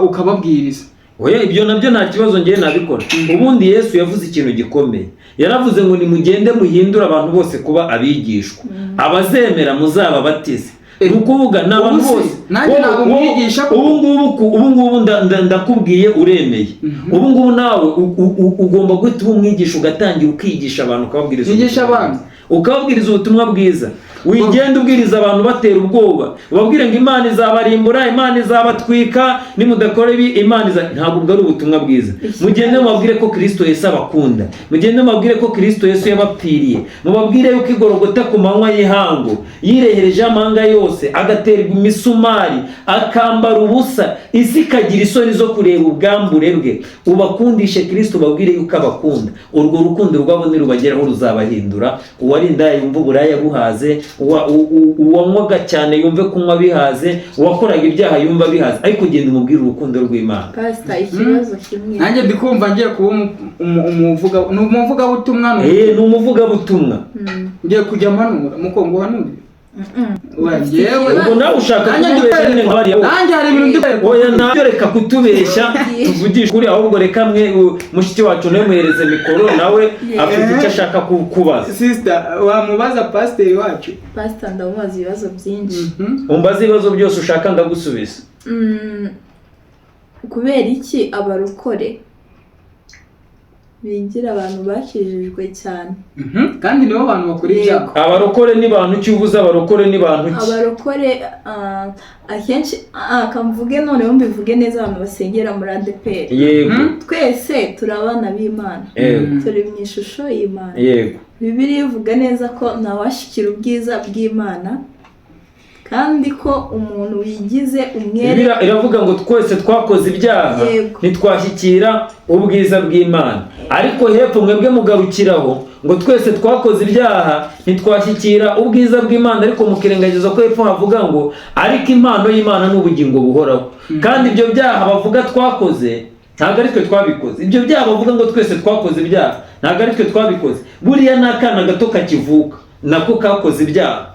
ukababwiriza. Oya, ibyo nabyo nta kibazo, ngewe nabikora. Ubundi Yesu yavuze ikintu gikomeye, yaravuze ngo nimugende muhindure abantu bose kuba abigishwa, abazemera muzababatize. Ni ukuvuga ni abantu Ubu se, bose. nanjye ntabwo umwigisha koko. Ubu ngubu ndakubwiye uremeye. Ubu ngubu nawe ugomba guhita uba umwigisha, ugatangira ukigisha abantu, ukababwiriza Nyigisha ubutumwa abantu. bwiza. Ukababwiriza ubutumwa bwiza. Wigenda ubwiriza abantu batera ubwoba, ubabwire ngo Imana izabarimbura, Imana izabatwika nimudakora ibi, Imana iza, ntabwo ubwo ari ubutumwa bwiza. Mugende mubabwire ko Kristo Yesu abakunda, mugende mubabwire ko Kristo Yesu yabapfiriye, mubabwire yuko igorogota ku manywa y'ihangu yirehereje amahanga yose, agaterwa imisumari, akambara ubusa, isi ikagira isoni zo kureba ubwambure bwe. Ubakundishe Kristo, ubabwire yuko abakunda. Urwo rukundo rwabo nirubageraho ruzabahindura. Uwari indaya yumva uburaya buhaze, uwanywaga cyane yumve kunywa bihaze, uwakoraga ibyaha yumva bihaze, ariko ugenda umubwire urukundo rw'Imana. Pasita, ikibazo kimwe. Nanjye ndi kumva ngiye kuba ni umuvugabutumwa, Ni umuvugabutumwa. Ngiye kujya mpanura muko ngo uhanure. Oya, njyewe Ubwo nawe ushaka Nanjye ndi kutubeshya nyine nka bariya bose. Nanjye hari ibintu ndi kwereka. Oya, nabyo reka kutubeshya, tuvugishe ukuri. Ahubwo reka mwe mushiki wacu nawe muhereze mikoro, nawe afite icyo ashaka kubaza. Sister, wamubaza pasiteri wacu. Pasita, ndamubaza ibibazo byinshi. Umbaze ibibazo byose ushaka, ndagusubiza. Kubera iki abarokore bigira abantu bakijijwe cyane? Kandi nibo bantu bakora ibyaha. Abarokore ni bantu ki? Ubuze abarokore ni bantu ki? Abarokore akenshi, kamvuge noneho mbivuge neza, abantu basengera muri ADEPR. Twese turi abana b'Imana, turi mu ishusho y'Imana. Bibiliya ivuga neza ko ntawashyikira ubwiza bw'Imana, kandi ko umuntu wigize umwere. Bibiliya iravuga ngo twese twakoze ibyaha, ntitwashyikira ubwiza bw'Imana. Ariko hepfo mwebwe mugarukiraho ngo twese twakoze ibyaha ntitwashyikira ubwiza bw'Imana, ariko mukirengagiza ko hepfo havuga ngo ariko impano y'Imana ni ubugingo buhoraho. Kandi ibyo byaha bavuga twakoze ntabwo ari twe twabikoze. Ibyo byaha bavuga ngo twese twakoze ibyaha ntabwo ari twe twabikoze. Buriya n'akana gato kakivuka nako kakoze ibyaha,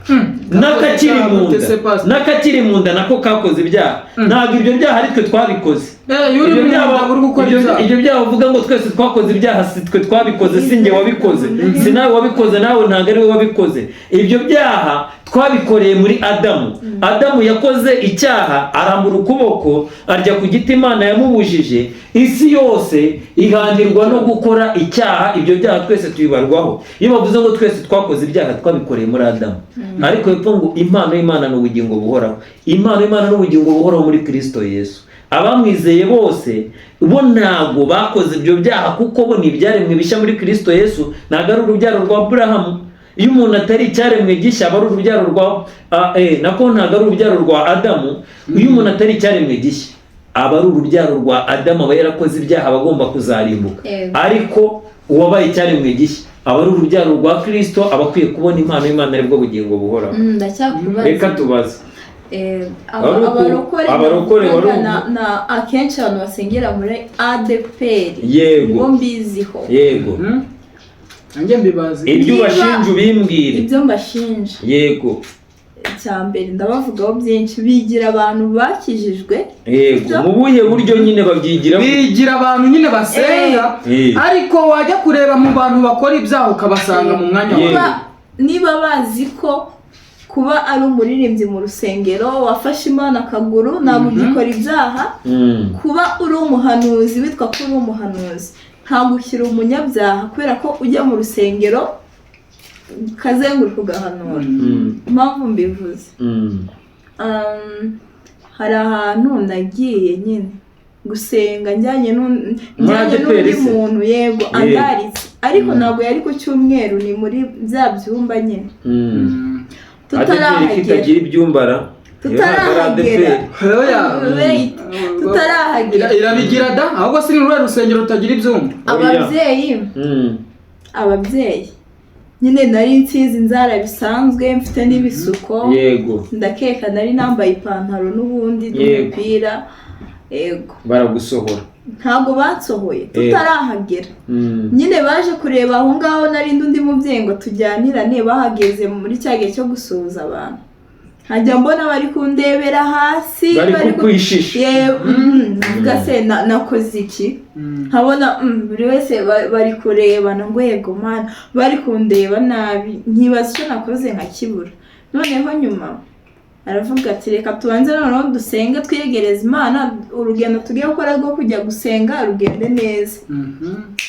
n'akakiri mu nda, n'akakiri mu nda nako kakoze ibyaha. Ntabwo ibyo byaha ari twe twabikoze. Iyo uri Ibyo mu byaha, nda uri gukora ibyaha. Ibyo byaha uvuga ngo twese twakoze ibyaha, si twe twabikoze, si njye wabikoze, si nawe wabikoze, nawe ntabwo ari we wabikoze. Ibyo byaha twabikoreye muri Adamu. Adamu yakoze icyaha, arambura ukuboko arya ku giti Imana yamubujije. Isi yose ihanirwa no gukora icyaha. Ibyo byaha twese tubibarwaho. Iyo bavuze ngo twese twakoze ibyaha, twabikoreye muri Adamu. Ariko hepfo ngo impano y'Imana ni ubugingo buhoraho. Impano y'Imana ni ubugingo buhoraho muri Kristo Yesu. Abamwizeye bose bo ntabwo bakoze ibyo byaha, kuko bo ni ibyaremwe bishya muri Kristo Yesu, ntabwo ari urubyaro rwa Aburahamu. Iyo umuntu atari icyaremwe gishya aba ari urubyaro rwa nako ntabwo ari urubyaro rwa Adamu. Iyo umuntu atari icyaremwe gishya aba ari urubyaro rwa Adamu, aba yarakoze ibyaha, aba agomba kuzarimbuka. Ariko uwabaye icyaremwe gishya aba ari urubyaro rwa Kristo, aba akwiye kubona impano y'Imana, aribwo bugingo buhoraho. Ndacyakubaza. Reka tubaze. Abarokore Abarokore navugaga na akenshi abantu basengera muri ADEPR, ngo mbiziho. Nanjye mbibazi. Ibyo ubashinja ubimbwire. Ibyo mbashinja, icya mbere ndabavugaho byinshi, bigira abantu bakijijwe. Yego, mu buhe buryo nyine babyigira? Bigira abantu nyine basenga, ariko wajya kureba mu bantu bakora ibyaha ukabasanga mu mwanya wawe. Niba bazi ko kuba ari umuririmbyi mu rusengero wafashe Imana akaguru ntabwo ugikora ibyaha, kuba uri umuhanuzi witwa ko uri umuhanuzi ntabwo ukiri umunyabyaha kubera ko ujya mu rusengero ukazenguruka ugahanura. Impamvu mbivuze, hari ahantu nagiye nyine gusenga njyanye njyanye ADEPR n'undi se? muntu, yego, andaritse, ariko ntabwo yari ku cyumweru, ni muri bya byumba nyine. ADEPR Tutarahagera, kitagira ibyumba ra? tutarahagera. Oya. Wait, tutarahagera. Irabigira da, ahubwo si ni uruhe rusengero rutagira ibyumba? Ababyeyi, ababyeyi nyine, nari nsize inzara bisanzwe, mfite n'ibisuko. Ndakeka nari nambaye ipantaro n'ubundi n'umupira, yego. Baragusohora? Ntabwo bansohoye, tutarahagera nyine baje kureba aho ngaho nari undi mubyeyi ngo tujyanirane. Bahageze muri cya gihe cyo gusuhuza abantu, nkajya mbona bari kundebera hasi. Bari kukwishisha. Yewe, ndavuga se nakoze iki? Nkabona buri wese bari kurebana ngo yego mana, bari kundeba nabi, nkibaza icyo nakoze nkakibura. Noneho nyuma Aravuga ati reka tubanze noneho dusenge, twiyegereze Imana, urugendo tugiye gukora rwo kujya gusenga rugende neza.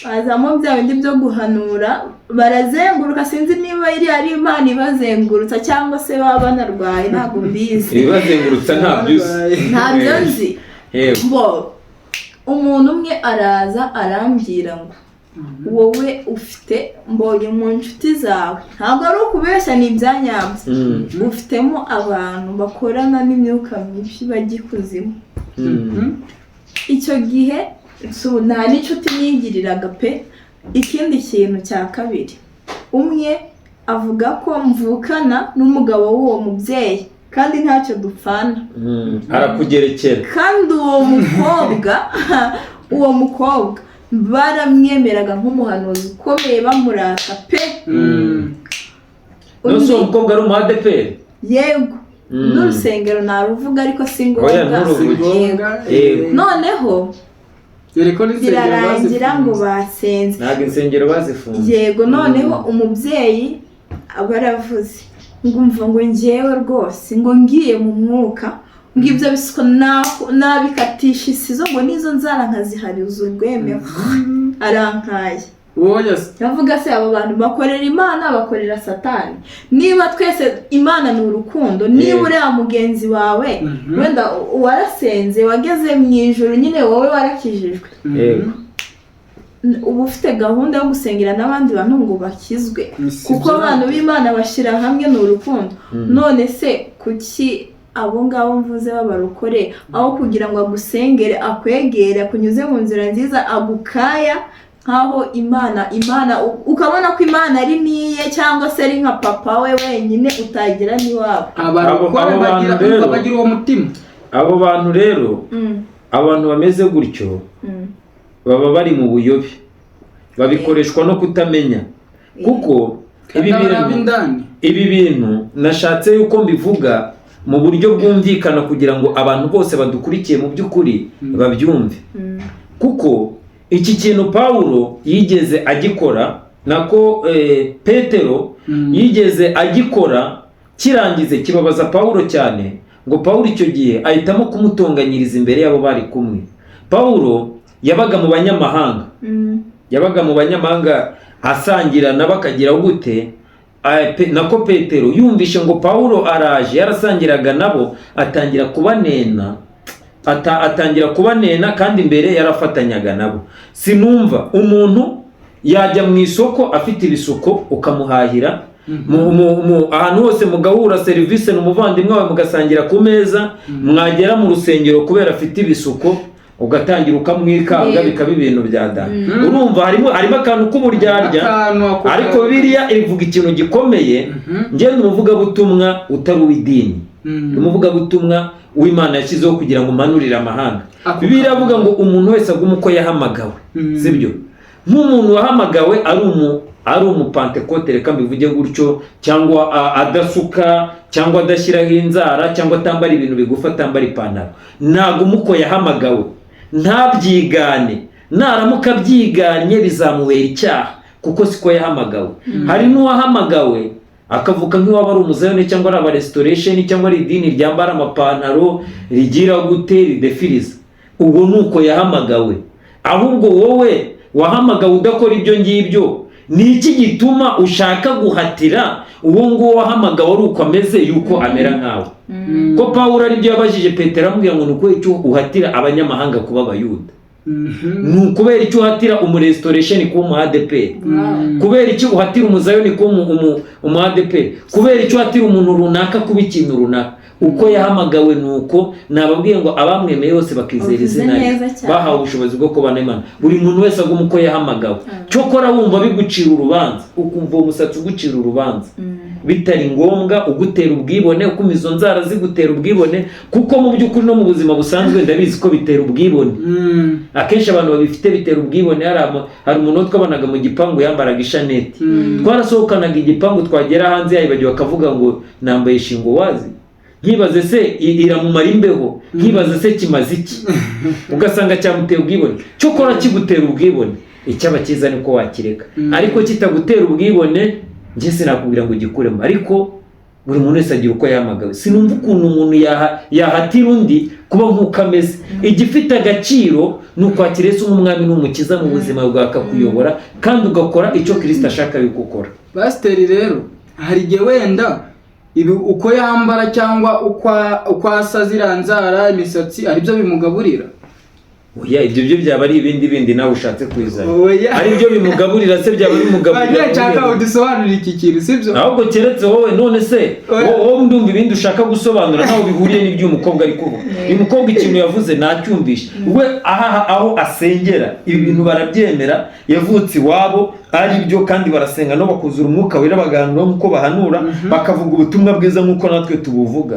Bazamo bya bindi byo guhanura, barazenguruka. Sinzi niba iriya ari Imana ibazengurutsa cyangwa se baba banarwaye, ntabwo mbizi. Ibibazengurutsa ntabyo uzi. Ntabyo nzi. Yego. Bo umuntu umwe araza arambwira ngo wowe ufite, mbonye mu nshuti zawe, ntabwo ari ukubeshya, ni ibyanyabyo, ufitemo abantu bakorana n'imyuka mibi bajya ikuzimu. Icyo gihe nta n'inshuti nigiriraga pe. Ikindi kintu cya kabiri, umwe avuga ko mvukana n'umugabo w'uwo mubyeyi kandi ntacyo dupfana. Arakugerekera. Kandi uwo mukobwa baramwemeraga nk'umuhanuzi ukomeye, bamurata pe. None uwo mukobwa ari umu ADEPR? Yego. N'urusengero naruvuga, ariko si ngombwa. Oya, nturuvuge. Yego. Yego. Noneho Dore ko n'insengero birarangira ngo bazifunze. basenze. Ntabwo insengero bazifunze. Yego. Noneho umubyeyi aba aravuze ngo umva, ngo ngewe rwose ngo ngiye mu mwuka, ngo ibyo bisuko nabikatisha isizo, ngo n'izo nzara nkazihariza urwembe. Arankaye. Wowe se? Ndavuga se abo bantu bakorera Imana, bakorera Satani? Niba twese Imana ni urukundo, niba uriya mugenzi wawe wenda warasenze wageze mu ijoro nyine, wowe warakijijwe, uba ufite gahunda yo gusengera n'abandi bantu ngo bakizwe, Si kuko byo. abantu b'Imana bashyira hamwe ni urukundo. None se kuki abo ngabo mvuze b'abarokore, aho kugira ngo agusengere, akwegere, akunyuze mu nzira nziza, agukaya nkaho Imana ukabona ko Imana ari niye, cyangwa se ari nka papa we wenyine utagira n'iwabo? Abarokore Abo bantu bagira rero- bagira uwo mutima. Abo bantu rero, abantu bameze gutyo, baba bari mu buyobe, babikoreshwa no kutamenya, kuko ibi Kandi aba ari bintu ab'indani. Ibi bintu nashatse yuko mbivuga mu buryo bwumvikana kugira ngo abantu bose badukurikiye mu by'ukuri babyumve, kuko iki kintu Pawulo yigeze agikora, nako Petero yigeze agikora, kirangize kibabaza Pawulo cyane, ngo Pawulo icyo gihe ahitamo kumutonganyiriza imbere y'abo bari kumwe. Pawulo yabaga mu banyamahanga, yabaga mu banyamahanga asangira nabo, akagira gute. Nako Petero yumvishe ngo Pawulo araje, yarasangiraga nabo, atangira kubanena, atangira kubanena kandi imbere yarafatanyaga nabo. Sinumva umuntu yajya mu isoko afite ibisuko ukamuhahira ahantu hose mugahura serivisi, ni umuvandimwe wawe, mugasangira ku meza, mwagera mu rusengero kubera afite ibisuko ugatangira ukamwikanga, bikaba ibintu bya dana. Urumva harimo akantu k'uburyarya. Akantu ako. Ariko Bibiliya ivuga ikintu gikomeye. Njye ni umuvugabutumwa utari uw'idini, ni umuvugabutumwa w'Imana yashyizeho kugira ngo mpanurire amahanga. Ako Bibiliya kantu. iravuga ngo umuntu wese agume uko yahamagawe. Sibyo? Nk'umuntu wahamagawe ari umupantekote, reka mbivuge gutyo, cyangwa adasuka, cyangwa adashyiraho inzara, cyangwa atambara ibintu bigufi, atambara ipantaro, ntabwo uko yahamagawe ntabyigane. Naramuka abyiganye bizamubera icyaha, kuko siko yahamagawe. Hari n'uwahamagawe akavuka nk'iwaba ari umuzayoni, cyangwa ari aba restoration, cyangwa ari idini ryambara amapantaro, rigira gute, ridefiriza, ubwo ni uko yahamagawe. Ahubwo wowe wahamagawe udakora ibyo ngibyo, ni iki gituma ushaka guhatira uwo nguwo wahamagawe ari uko ameze yuko amera nkawe? Ko Pawulo aribyo yabajije Petero, amubwira ngo ni ukubera icyo uhatira abanyamahanga kuba Abayuda? Ni ukubera icyo uhatira umu restoration kuba umu ADEPR? Kubera icyo uhatira umuzayoni kuba umu ADEPR? Kubera icyo uhatira umuntu runaka kuba ikintu runaka? Uko yahamagawe ni uko. Nababwiye ngo abamwemeye bose bakizera Uvuze izina rye neza cyane. bahawe ubushobozi bwo kubana Imana. Buri muntu wese aguma uko yahamagawe. Cyokora wumva bigucira urubanza, ukumva uwo musatsi ugucira urubanza bitari ngombwa, ugutera ubwibone, ukumva izo nzara zigutera ubwibone, kuko mu by'ukuri no mu buzima busanzwe ndabizi ko bitera ubwibone. Akenshi abantu babifite bitera ubwibone. Hari umuntu twabanaga mu gipangu yambaraga ishaneti. Twarasohokanaga igipangu, twagera hanze yayibagiwe akavuga ngo nambaye shingo wazi. Nkibaze se iramumara imbeho, nkibaze se kimaze iki? Ugasanga cyamutera ubwibone. Cyokora kigutera ubwibone, icyaba cyiza niko wakireka. Ariko kitagutera ubwibone, njye sinakubwira ngo ugikuremo, ariko Buri muntu wese agira uko yahamagawe. Sinumva ukuntu umuntu yahatira undi kuba nk'uko ameze. Igifite agaciro ni ukwakira Yesu nk'umwami n'umukiza mu buzima bwawe, akakuyobora kandi ugakora icyo Kirisito ashaka yuko ukora. Pasiteri rero, hari igihe wenda ibi uko yambara cyangwa uko asa, ziriya nzara, imisatsi, aribyo bimugaburira? Oya, ibyo byo byaba ari ibindi bindi nawe ushatse kwizana. Oya. Ari byo bimugaburira se, byaba bimugaburira? Bagiye nshaka udusobanurire iki kintu, sibyo? Ahubwo keretse wowe, none se Oya. wowe ndumva ibindi ushaka gusobanura ntaho bihuriye n'ibyo uyu mukobwa ari kuvuga. Uyu mukobwa ikintu yavuze nacyumvishe. We aha aho asengera ibi bintu barabyemera, yavutse iwabo ari byo, kandi barasenga no bakuzura umwuka wera, bagahanura nk'uko bahanura, bakavuga ubutumwa bwiza nk'uko natwe tubuvuga.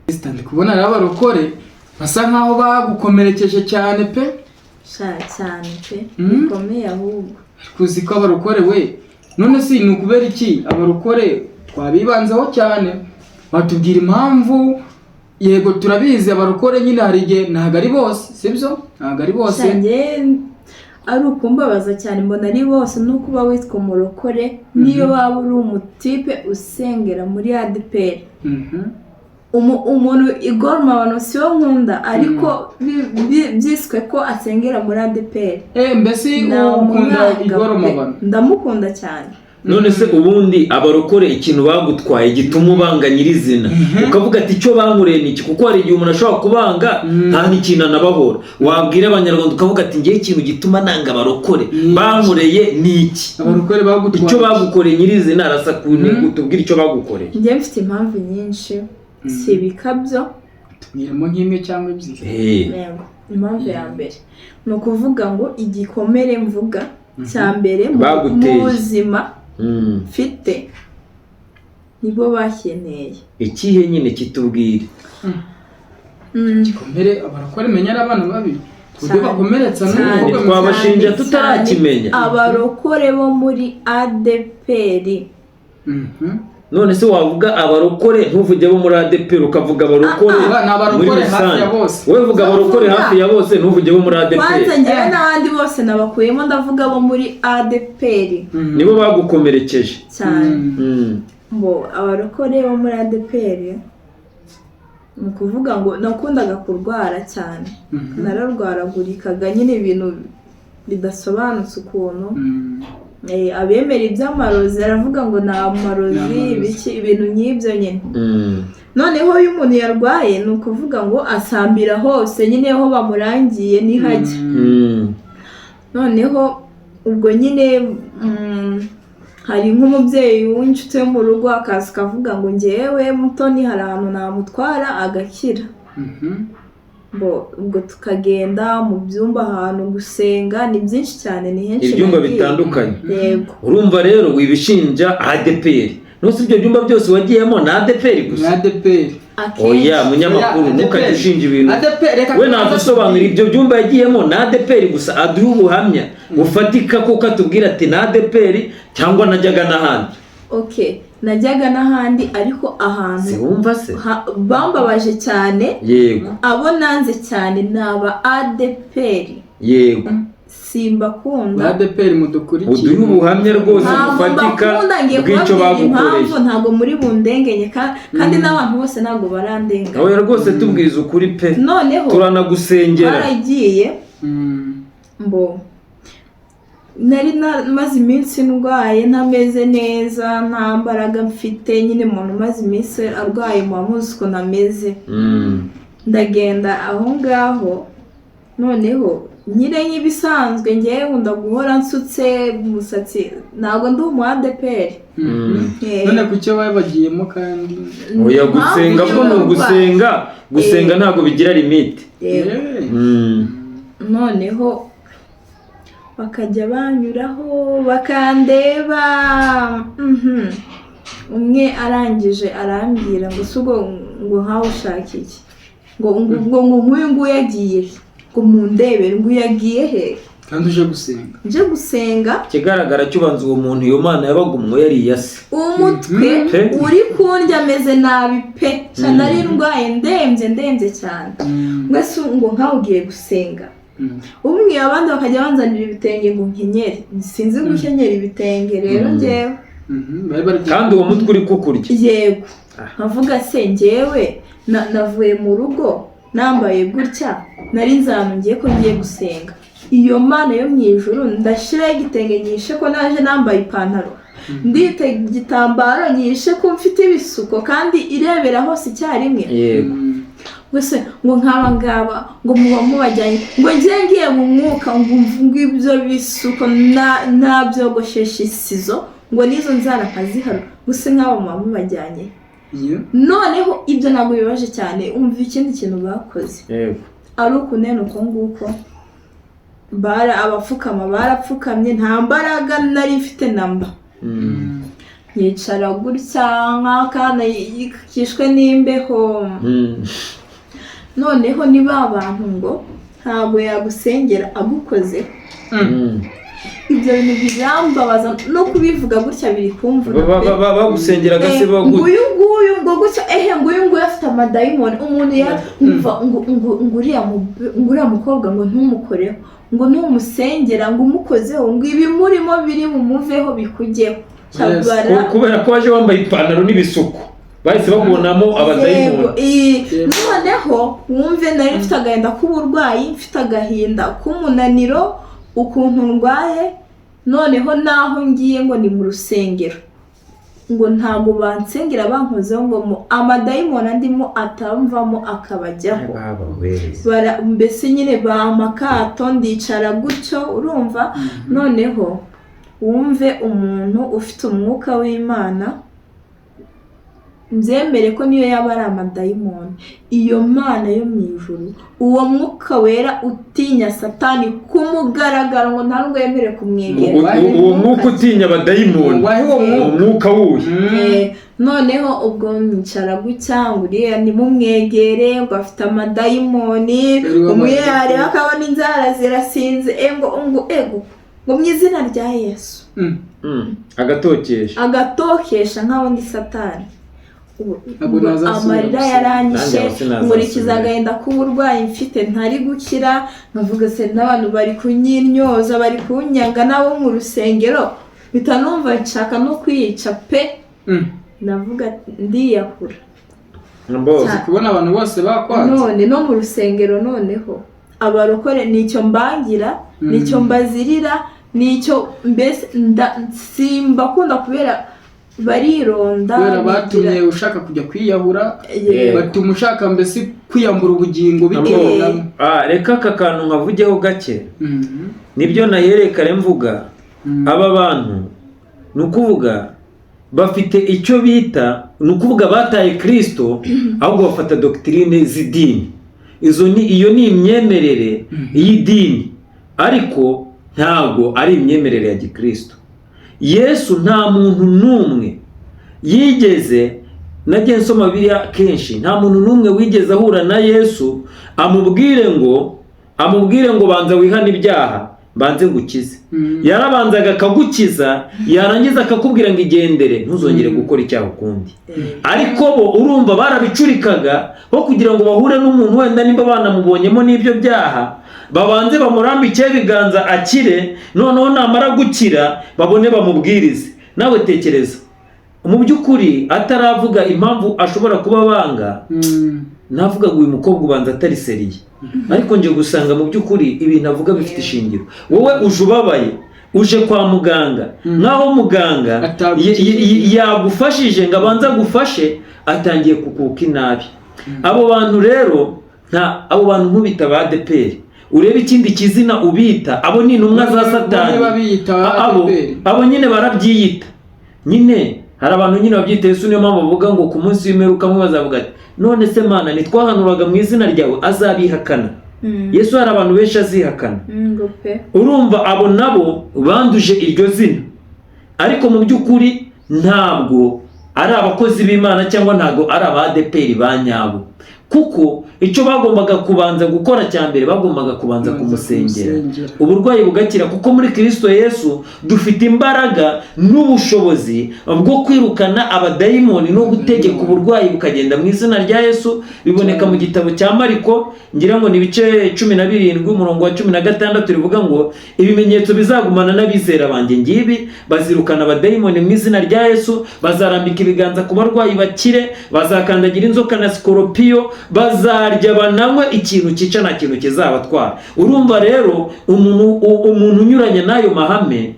Ndi kubona rero abarokore basa nkaho bagukomerekeje cyane pe. Sha, cyane pe. Bikomeye ahubwo. Kuzi ko abarokore we, none si ni ukubera iki abarokore twabibanzaho cyane? Batubwira impamvu. Yego turabizi, abarokore nyine hari igihe, ntabwo ari bose, sibyo? Ntabwo ari bose. Sha, njye ari ukumbabaza cyane, mbona ari bose. Nuko uba witwa umurokore, niyo waba uri umutipe usengera muri ADEPR, umuntu igoroma abantu siyo nkunda, ariko byiswe ko asengera muri ADEPR. Eh, mbese ukunda igoroma abantu? Ndamukunda cyane. None se ubundi abarokore ikintu bagutwaye gituma ubanga nyirizina, ukavuga ati icyo bankoreye ni iki? Kuko hari igihe umuntu ashobora kubanga nta n'ikintu anabahora. Wabwira abanyarwanda ukavuga ati ngewe ikintu gituma nanga abarokore bankoreye ni iki? Abarokore bagutwaye? Icyo bagukoreye nyirizina, arasa ku ntego, tubwire icyo bagukoreye. Njye mfite impamvu nyinshi, si ibikabyo. Tubwiremo nk'imwe cyangwa ebyiri. Yego, impamvu ya mbere ni ukuvuga ngo igikomere mvuga cya mbere mu Baguteye. mu buzima mfite, nibo bakeneye. Ikihe nyine, kitubwire. Gikomere abarokore menya ari abana babi ku buryo Cyane. bakomeretsa Cyane. n'umukobwa. Twabashinja Cyane, tutarakimenya. cyane abarokore bo muri ADEPR. None se wavuga abarokore ntuvuge abo muri ADEPR, ukavuga abarokore Ah, ah. Ni abarokore muri hafi ya rusange. bose. Wowe vuga abarokore Ndavuga. hafi ya bose, ntuvuge abo muri ADEPR. Kwanza njyewe n'abandi bose nabakuyemo, ndavuga bo muri ADEPR. Nibo bagukomerekeje? Cyane. Ngo abarokore bo muri ADEPR, ni ukuvuga ngo nakundaga kurwara cyane. Nararwaragurikaga nyine, ibintu bidasobanutse ukuntu. Abemera iby'amarozi aravuga ngo ni amarozi. Ni amarozi. Ibiki, ibintu nk'ibyo nyine. Noneho iyo umuntu yarwaye, ni ukuvuga ngo asambira hose nyine, aho bamurangiye nihajya. Noneho ubwo nyine hari nk'umubyeyi w'inshuti yo mu rugo akaza akavuga ngo ngewe Mutoni hari ahantu namutwara agakira. Bo ubwo tukagenda mu byumba ahantu gusenga, ni byinshi cyane, ni henshi Ibyumba nagiye. bitandukanye. Yego. Urumva rero wibishinja ADEPR. None se ibyo byumba byose wagiyemo ni ADEPR Ni gusa? ADEPR. Akenshi. Oya munyamakuru, Oya, ntukajye ADEPR. ushinja ibintu. ADEPR, reka We tubanze nadusobanurira ibyo byumba yagiyemo ni ADEPR gusa, aduhe ubuhamya bufatika kuko atubwira ati ni ADEPR cyangwa najyaga n'ahandi. Okay, najyaga n'ahandi, ariko ahantu Si wumva se? Bambabaje cyane, abo nanze cyane ni aba ADEPR. Simbakunda. ADEPR mudukurikiye. Uduhe ubuhamya rwose Ntabwo bufatika mbakunda, ngiye bw'icyo kubabwira bagukoreye. impamvu. Ntabwo muri bundengenye, kandi n'abantu bose ntabwo barandenganya. Oya rwose, tubwize ukuri pe. Noneho Turanagusengera. twaragiye, mbo nari maze iminsi ndwaye, ntameze neza, nta mbaraga mfite nyine. Umuntu umaze iminsi arwaye muba muzi ukuntu ameze. Ndagenda aho ngaho, noneho nyine nk'ibisanzwe ngewe nkunda guhora nsutse umusatsi, ntabwo ndi umu ADEPR. None ku cyo bagiyemo kandi? Oya, gusenga bwo ni ugusenga, gusenga ntabwo bigira limite. Yego. Noneho bakajya banyuraho bakandeba. Umwe arangije arambwira ngo si ubwo ngo nkawe ushaka iki, ngo nk'uyu nguyu yagiye he? Ngo mundebere, ngo uyu yagiye he? Kandi uje gusenga. Nje gusenga. Ikigaragara cyo ubanza uwo muntu iyo mana yabaga umwe yari iyase. Umutwe Pe. uri kundya, ameze nabi pe. Sha, nari ndwaye, ndembye, ndembye cyane. Mwese ngo nkawe ugiye gusenga? Umwe, abandi bakajya banzanira ibitenge ngo nkenyere, sinzi gukenyera ibitenge rero ngewe. Bari bari Kandi uwo mutwe uri kukurya. Yego, nkavuga se njyewe navuye mu rugo nambaye gutya, nari nzi ahantu ngiye, ko ngiye gusenga iyo Mana yo mu ijuru, ndashyiraho igitenge nyishe ko naje nambaye ipantaro, nditega igitambaro nyishe ko mfite ibisuko kandi irebera hose icyarimwe? Gusa ngo nk'aba ngaba ngo muba mubajyanye, ngo njye ngiye mu mwuka, ngo ngo ibyo bisuko nabyogoshesha isizo, ngo n'izo nzara nkaziharura, gusa nk'aba muba mubajyanye. Noneho ibyo ntabwo bibaje cyane, umva ikindi kintu bakoze. Ari ukunena uko nguko, bara abapfukama barapfukamye, nta mbaraga nari mfite namba, nkicara gutya nk'akana kishwe n'imbeho. Noneho ni ba bantu ngo ntabwo yagusengera agukozeho. Ibyo bintu birambabaza, no kubivuga gutya biri kumvuna pe. Bagusengeraga se? Ngo Bagute? Uyu nguyu ngo gutya, ehe, ngo uyu nguyu afite amadayimoni, umuntu ya umva ngo uriya mukobwa ngo ntumukoreho, ngo numusengera ngo umukozeho, ngo ibimurimo biri bumuveho bikujyeho. Yes. Cyabara Kubera ko waje wambaye ipantaro n'ibisuko, bahise bakubonamo abadayimoni. Yego, noneho wumve, nari mfite agahinda k'uburwayi, mfite agahinda k'umunaniro, ukuntu ndwaye, noneho naho ngiye ngo ni mu rusengero, ngo ntabwo bansengera bankozeho, ngo mu amadayimoni andimo atamvamo akabajyaho. Baba we. Mbese nyine bampa akato, ndicara gutyo, urumva. Noneho wumve, umuntu ufite umwuka w'Imana, mbyemere ko niyo yaba ari amadayimoni, iyo Mana yo mu ijuru, uwo mwuka wera utinya Satani ku mugaragaro, ngo nta nubwo yemerewe kumwegera. Uwo mwuka utinya abadayimoni. Wahe uwo Uwo mwuka? Mwuka wuhe? Noneho ubwo nicara gutya, ngo uriya nimumwegere, ngo afite amadayimoni. Yari wamaze Umwe yareba akabona inzara zirasinze, ngo ego, ngo mu izina rya Yesu. Agatokesha. Agatokesha nk'aho ndi Satani. Ntabwo Ubwo nazasubira amarira gusenga. yaranyishe. Nanjye aho sinazasubira. Nkurikiza agahinda k'uburwayi mfite ntari gukira, nkavuga se n'abantu bari kunyintyoza, bari kunyanga, n'abo mu rusengero, mpita numva nshaka no kwiyica pe. Ndavuga ndiyahura. Mbose. Kubona abantu bose bakwanze. None no mu rusengero, noneho abarokore nicyo mbangira, nicyo mbazirira, nicyo mbese simbakunda kubera barironda. Kubera batumye bigira- ushaka kujya kwiyahura, Yego. batuma ushaka mbese kwiyambura ubugingo bitewe Eh. na Ah, reka aka kantu nkavugeho gake. Nibyo naherekare mvuga. Aba bantu ni ukuvuga bafite icyo bita, ni ukuvuga bataye Kirisito, ahubwo bafata doctrine z'idini. Izo ni iyo ni imyemerere y'idini, ariko ntabwo ari imyemerere ya gikristo. Yesu nta muntu n'umwe yigeze, nagiye nsoma biriya kenshi, nta muntu n'umwe wigeze ahura na Yesu amubwire ngo banza wihane ibyaha, banze ngukize. Yarabanzaga akagukiza, yarangiza akakubwira ngo igendere, ntuzongere gukora icyaha ukundi. Ariko bo urumva barabicurikaga, bo kugira ngo bahure n'umuntu, wenda nimba banamubonyemo n'ibyo byaha, babanze bamurambikeho ibiganza akire, noneho namara gukira babone bamubwirize. Nawe tekereza, mu by'ukuri ataravuga impamvu ashobora kuba banga, navuga ngo uyu mukobwa ubanza atari sérieux, ariko nje gusanga mu by'ukuri ibintu avuga bifite ishingiro. Wowe uje ubabaye, uje kwa muganga, nk'aho muganga Atagukijije. yagufashije ngo abanze agufashe, atangiye kukuka inabi. Abo bantu rero, nta abo bantu ntubita ba ADEPR, urebe ikindi kizina ubita. Abo ni intumwa za Satani. Bamwe babiyita Abo ADEPR. abo nyine barabyiyita nyine, hari abantu nyine babyita Yesu. Niyo mpamvu bavuga ngo ku munsi w'imperuka bamwe bazavuga ati: "None se Mana, ntitwahanuraga mu izina ryawe?" Azabihakana. Yesu hari abantu benshi azihakana. Ngo pe. Urumva abo nabo banduje iryo zina, ariko mu by'ukuri ntabwo ari abakozi b'Imana cyangwa ntabwo ari aba ADEPR ba nyabo, kuko Icyo bagombaga kubanza gukora cya mbere, bagombaga kubanza kumusengera, kumusengera. uburwayi bugakira, kuko muri Kristo Yesu dufite imbaraga n'ubushobozi bwo kwirukana abadayimoni no gutegeka uburwayi bukagenda mu izina rya Yesu. Biboneka mu gitabo cya Mariko, ngira ngo ni ibice 17 umurongo wa 16, rivuga ngo ibimenyetso bizagumana n'abizera banjye ngibi: bazirukana abadayimoni mu izina rya Yesu, bazarambika ibiganza ku barwayi bakire, bazakandagira inzoka na sikoropiyo, bazarya bananywe ikintu cyica nta kintu kizabatwara. Urumva rero umuntu unyuranye n'ayo mahame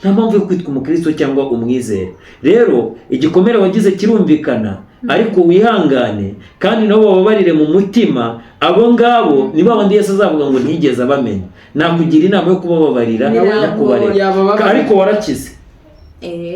nta mpamvu yo kwitwa umukristo cyangwa umwizera. Rero igikomere wagize kirumvikana, ariko wihangane kandi nabo bababarire mu mutima. Abo ngabo ni ba bandi Yesu azavuga ngo ntigeze abamenya. Nakugira inama yo kubababarira no kubareka, Yabababarira. ariko warakize.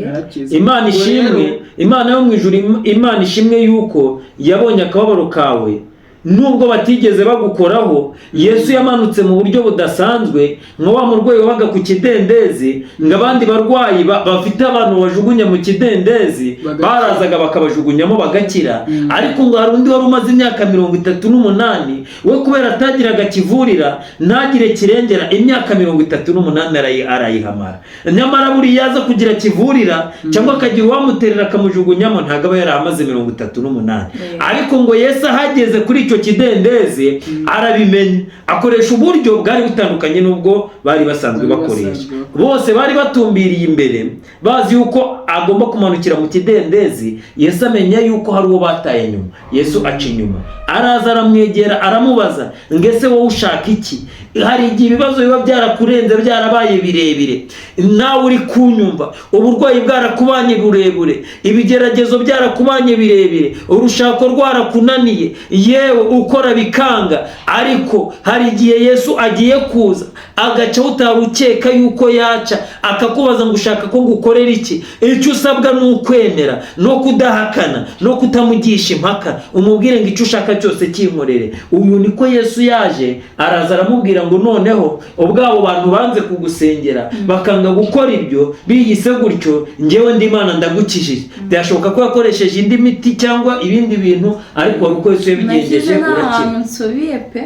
Yarakize. Imana ishimwe, Imana yo mu ijuru, Imana ishimwe yuko yabonye akababaro kawe nubwo batigeze bagukoraho. Yesu yamanutse mu buryo budasanzwe, nka wa murwayi wabaga ku kidendezi, ngo abandi barwayi bafite abantu bajugunya mu kidendezi Bagakira. barazaga bakabajugunyamo bagakira, ariko ngo hari undi wari umaze imyaka 38, we kubera atagiraga kivurira ntagire kirengera, imyaka 38 arayihamara. Nyamara buriya aza kugira kivurira cyangwa akagira uwamuterera akamujugunyamo, ntabwo aba yarahamaze 38. Ariko ngo Yesu ahageze kuri icyo kidendezi arabimenya, akoresha uburyo bwari butandukanye n'ubwo bari basanzwe Bari bakoresha. basanzwe bakoresha. Bose bari batumbiriye imbere bazi yuko agomba kumanukira mu kidendezi. Yesu amenya yuko hari uwo bataye inyuma. Yesu aca inyuma, araza aramwegera, aramubaza ngo ese wowe ushaka iki? Hari igihe ibibazo biba byarakurenze, byarabaye birebire, nawe uri kunyumva, uburwayi bwarakubanye burebure, ibigeragezo byarakubanye birebire, urushako rwarakunaniye, yewe ukora bikanga, ariko hari igihe Yesu agiye kuza agaca utari ukeka yuko yaca, akakubaza ngo ushaka ko ngukorera iki? Icyo usabwa ni ukwemera no kudahakana no kutamugisha impaka, umubwire ngo icyo ushaka cyose kinkorere. Uyu niko Yesu yaje, araza aramubwira ngo noneho ubwo abo bantu banze kugusengera bakanga gukora ibyo biyise gutyo, njyewe ndi Imana ndagukijije. Byashoboka ko yakoresheje indi miti cyangwa ibindi bintu, ariko wari uko Yesu yabigenjeje, Nakize nta urakira. hantu nsubiye pe.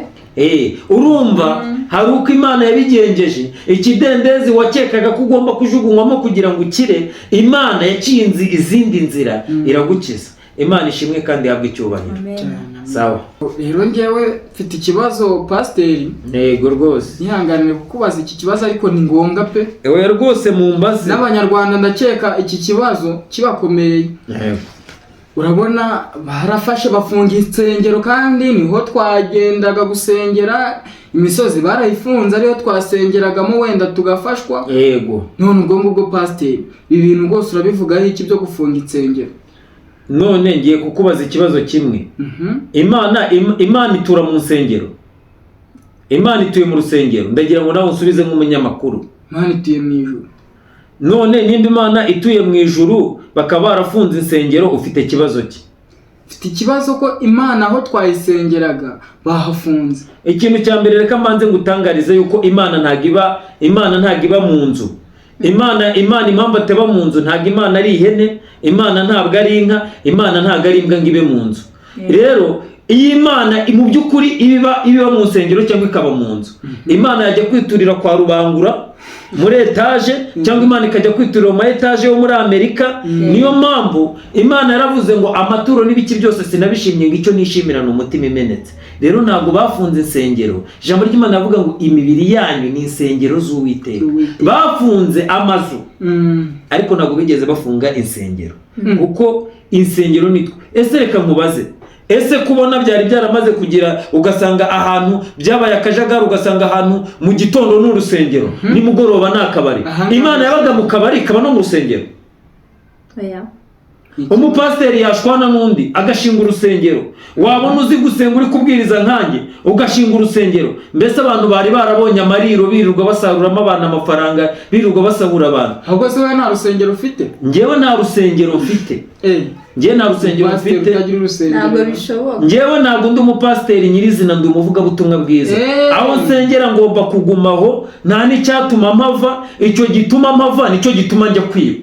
Urumva hari uko Imana yabigenjeje. Ikidendezi wakekaga ko ugomba kujugunywamo kugira ngo ukire, Imana yaciye izindi nzira iragukiza. Imana ishimwe kandi ihabwe icyubahiro. Amen. Sawa. Rero njyewe mfite ikibazo, pasiteri. Ntego rwose. Ntihanganire kukubaza iki kibazo, ariko ni ngombwa pe. Oya rwose, mumbaze. N'abanyarwanda ndakeka iki kibazo kibakomereye. Yego. Urabona barafashe bafunga insengero, kandi niho twagendaga gusengera. Imisozi barayifunze, ariyo twasengeragamo wenda tugafashwa. Yego. None ubwo ngubwo, pasiteri, ibi bintu rwose urabivugaho iki byo gufunga insengero? None ngiye kukubaza ikibazo kimwe. Imana itura mu nsengero? Imana ituye mu rusengero? Ndagira ngo nawe usubize nk'umunyamakuru. Imana ituye mu ijuru. None nimba Imana ituye mu ijuru bakaba barafunze insengero, ufite ikibazo ki? Mfite ikibazo ko Imana aho twayisengeraga bahafunze. Ikintu cya mbere, reka mbanze ngutangarize yuko Imana ntabwo iba mu nzu. Imana impamvu ataba mu nzu, ntabwo Imana ari ihene, Imana ntabwo ari inka, Imana ntabwo ari imbwa ngo ibe mu nzu. Rero iyi Imana mu by'ukuri ibiba mu nsengero cyangwa ikaba mu nzu, Imana yajya kwiturira kwa Rubangura muri etaje, cyangwa Imana ikajya kwiturira mu ma etaje yo muri Amerika? Niyo mpamvu Imana yaravuze ngo amaturo n'ibiki byose sinabishimye, ngo icyo nishimira ni umutima imenetse. Rero ntabwo bafunze insengero. Ijambo ry'Imana rivuga ngo imibiri yanyu ni insengero z'Uwiteka. Z'Uwiteka. Bafunze amazu, ariko ntabwo bigeze bafunga insengero, kuko insengero nitwe. Ese reka nkubaze, ese kubona byari byaramaze kugira, ugasanga ahantu byabaye akajagari, ugasanga ahantu mu gitondo ni urusengero, nimugoroba ni akabari? Aha ngaha. Imana yabaga mu kabari ikaba no mu rusengero? Oya. Umupasiteri yashwana n'undi agashinga urusengero, wabona uzi gusenga uri kubwiriza nkanjye ugashinga urusengero. Mbese abantu bari barabonye amariro, birirwa basaruramo abantu amafaranga, birirwa basahura abantu. Ahubwo se wowe nta rusengero ufite? Njyewe nta rusengero mfite. Njyewe nta rusengero Pasiteri mfite. utagira urusengero. Ntabwo bishoboka. Njyewe ntabwo ndi umupasiteri nyirizina, ndi umuvugabutumwa bwiza. Aho nsengera ngomba kugumaho, nta n'icyatuma mpava. Icyo gituma mpava nicyo gituma njya kwiba.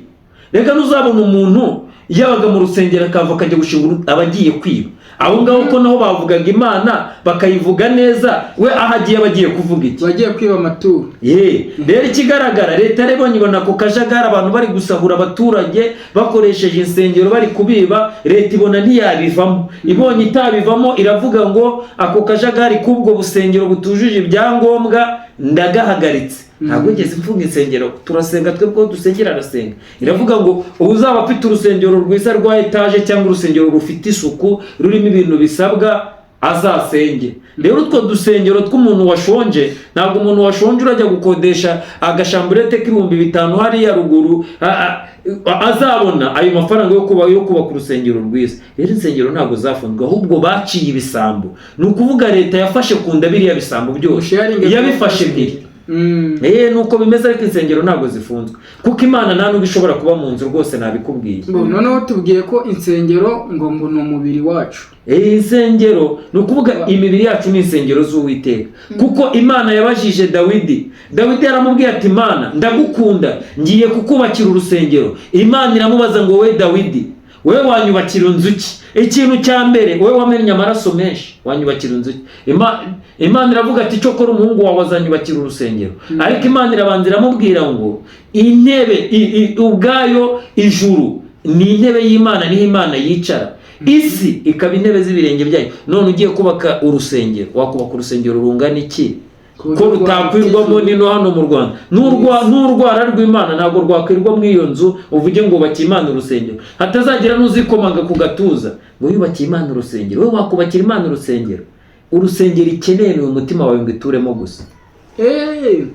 Reka ntuzabona umuntu yabaga mu rusengero akava akajya gushinga aba agiye kwiba. Aho ngaho ko naho bavugaga Imana bakayivuga neza, we aho agiye aba agiye kuvuga iki? Bagiye kwiba amaturo. Ye, rero ikigaragara, leta rero ibona ako kajagari, abantu bari gusahura abaturage bakoresheje insengero, bari kubiba. Leta ibona ntiyabivamo, ibonye itabivamo iravuga ngo ako kajagari k'ubwo busengero butujuje ibyangombwa ndagahagaritse. Ntabwo ngeze mfunga insengero, turasenga twebwe, aho dusengera arasenga. Iravuga ngo uzaba afite urusengero rwiza rwa etaje cyangwa urusengero rufite isuku rurimo ibintu bisabwa azasenge. Rero utwo dusengero tw'umuntu washonje, ntabwo umuntu washonje urajya gukodesha agashamburete k'5,000 hariya ruguru azabona ayo mafaranga yo kubaka urusengero rwiza. Rero insengero ntabwo zafunzwe, ahubwo baciye ibisambo. Ni ukuvuga leta yafashe ku nda biriya bisambo byose, Sharing. yabifashe mpiri. Nuko bimeze, ariko insengero ntabwo zifunzwe, kuko Imana nta nubwo ishobora kuba mu nzu rwose, nabikubwiye. Bo, noneho tubwiye ko insengero ngo ni umubiri wacu. Insengero ni ukuvuga imibiri yacu ni insengero z'Uwiteka, kuko Imana yabajije Dawidi. Dawidi yaramubwiye ati: "Imana, ndagukunda, ngiye kukubakira urusengero." Imana iramubaza ngo: "We Dawidi, wowe wanyubakira inzu ki? Ikintu cya mbere, wowe wamennye amaraso menshi, wanyubakira inzu ki?" Imana iravuga ati: "Cyokora umuhungu wawe azanyubakira urusengero." Ariko Imana irabanza iramubwira ngo intebe ubwayo, ijuru ni intebe y'Imana, niho Imana yicara, isi ikaba intebe z'ibirenge byayo. None ugiye kubaka urusengero, wakubaka urusengero rungana iki Ku ko buryo rutakwirwamo? Nino hano mu Rwanda n'urwara rw'Imana ntabwo rwakwirwa muri iyo nzu. Uvuge ngo wubakiye Imana urusengero, hatazagira n'uzikomanga ku gatuza ngo yubakiye Imana urusengero. Wowe wakubakira Imana urusengero? Urusengero ikeneye ni umutima wawe ngo ituremo gusa.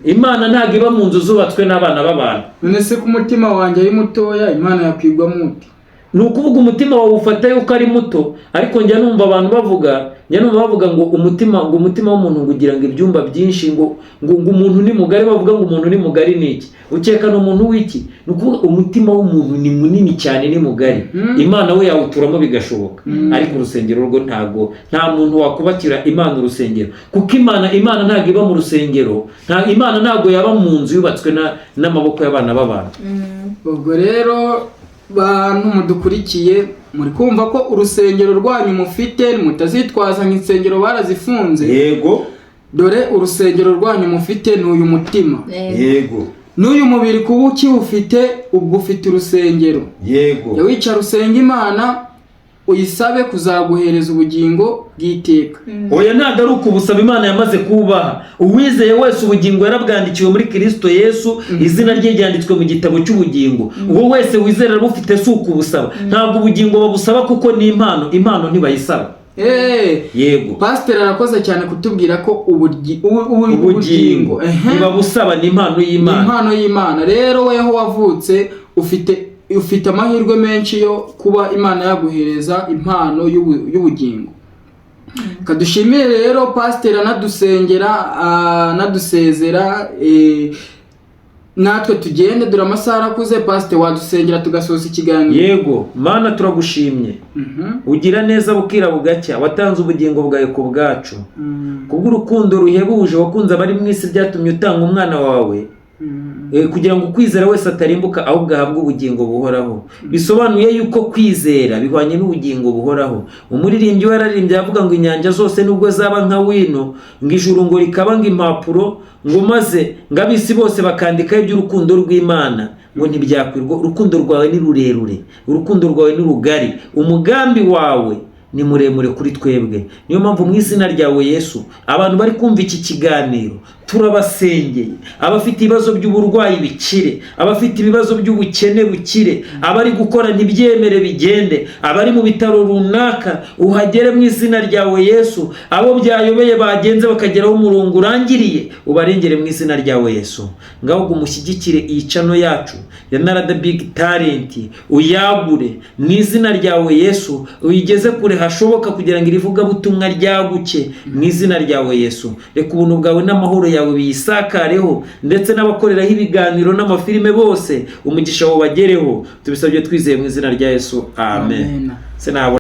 Imana ntabwo iba mu nzu zubatswe n'abana b'abantu. None se ko umutima wanjye ari mutoya, Imana yakwigwamo ute? Ni ukuvuga umutima wawe ufata yuko ari muto, ariko njya numva abantu bavuga, njya numva bavuga ngo umutima, ngo umutima w'umuntu ngo ugira ngo ibyumba byinshi, ngo umuntu ni mugari. Bavuga ngo umuntu ni mugari, ni iki? Ukeka ni umuntu w'iki? Ni ukuvuga umutima w'umuntu ni munini cyane, ni mugari. Imana we yawuturamo bigashoboka, ariko urusengero rwo ntago, nta muntu wakubakira Imana urusengero, kuko Imana ntabwo iba mu rusengero. Imana ntabwo yaba mu nzu yubatswe n'amaboko y'abana b'abantu. Ubwo rero bantu mudukurikiye, muri kumva ko urusengero rwanyu mufite mutazitwaza ngo insengero barazifunze. Dore urusengero rwanyu mufite ni uyu mutima. N'uyu mubiri kuba ukiwufite, ubwo ufite urusengero. Jya wicara usenga Imana, uyisabe kuzaguhereza ubugingo bw'iteka. Oya, ntabwo ari ukubusaba, Imana yamaze kubaha. Uwizeye wese ubugingo yarabwandikiwe muri Kirisito Yesu, izina rye ryanditswe mu gitabo cy'ubugingo. Uwo wese wizera arabufite, si ukubusaba. Ntabwo ubugingo babusaba kuko ni impano, impano ntibayisaba. Yego. Pasiteri arakoze cyane kutubwira ko ubugingo ehe, ntibabusaba, ni impano ni y'Imana. Impano y'Imana. Rero weho wavutse ufite amahirwe menshi yo kuba Imana yaguhereza impano y'ubugingo. Kadushimire rero pasiteri anadusengera, anadusezera, natwe tugende, dore amasaha arakuze. Pasiteri, wadusengera tugasoza ikiganiro? Yego. Mana, turagushimye. Ugira neza bukira bugacya, watanze ubugingo bwawe ku bwacu. Kubw'urukundo ruhebuje wakunze abari mu isi, byatumye utanga umwana wawe kugira ngo ukwizera wese atarimbuka, ahubwo ahabwe ubugingo buhoraho. Bisobanuye yuko kwizera bihwanye n'ubugingo buhoraho. Umuririmbyi we yararirimbye avuga ngo inyanja zose nubwo zaba nka wino, ngo ijuru ngo rikaba ngo impapuro, ngo maze ngo ab'isi bose bakandikaho iby'urukundo rw'Imana, ngo ntibyakwirwa. Urukundo rwawe ni rurerure, urukundo rwawe ni rugari, umugambi wawe ni muremure kuri twebwe. Niyo mpamvu mu izina ryawe Yesu, abantu bari kumva iki kiganiro turabasengeye: abafite ibibazo by'uburwayi bikire, abafite ibibazo by'ubukene bukire, abari gukora ntibyemere bigende, abari mu bitaro runaka uhagere mu izina ryawe Yesu, abo byayobeye bagenze bakageraho umurongo urangiriye ubarengere mu izina ryawe Yesu. Ngaho umushyigikire iyi channel yacu ya Narada Big Talent, uyagure mu izina ryawe Yesu, uyigeze kure hashoboka kugira ngo iri vugabutumwa ryaguke mu izina ryawe Yesu. Reka ubuntu bwawe n'amahoro yawe biyisakareho, ndetse n'abakoreraho ibiganiro n'amafilime bose umugisha wawe ubagereho. Tubisabye twizeye mu izina rya Yesu, amen. Amen. Sinabona.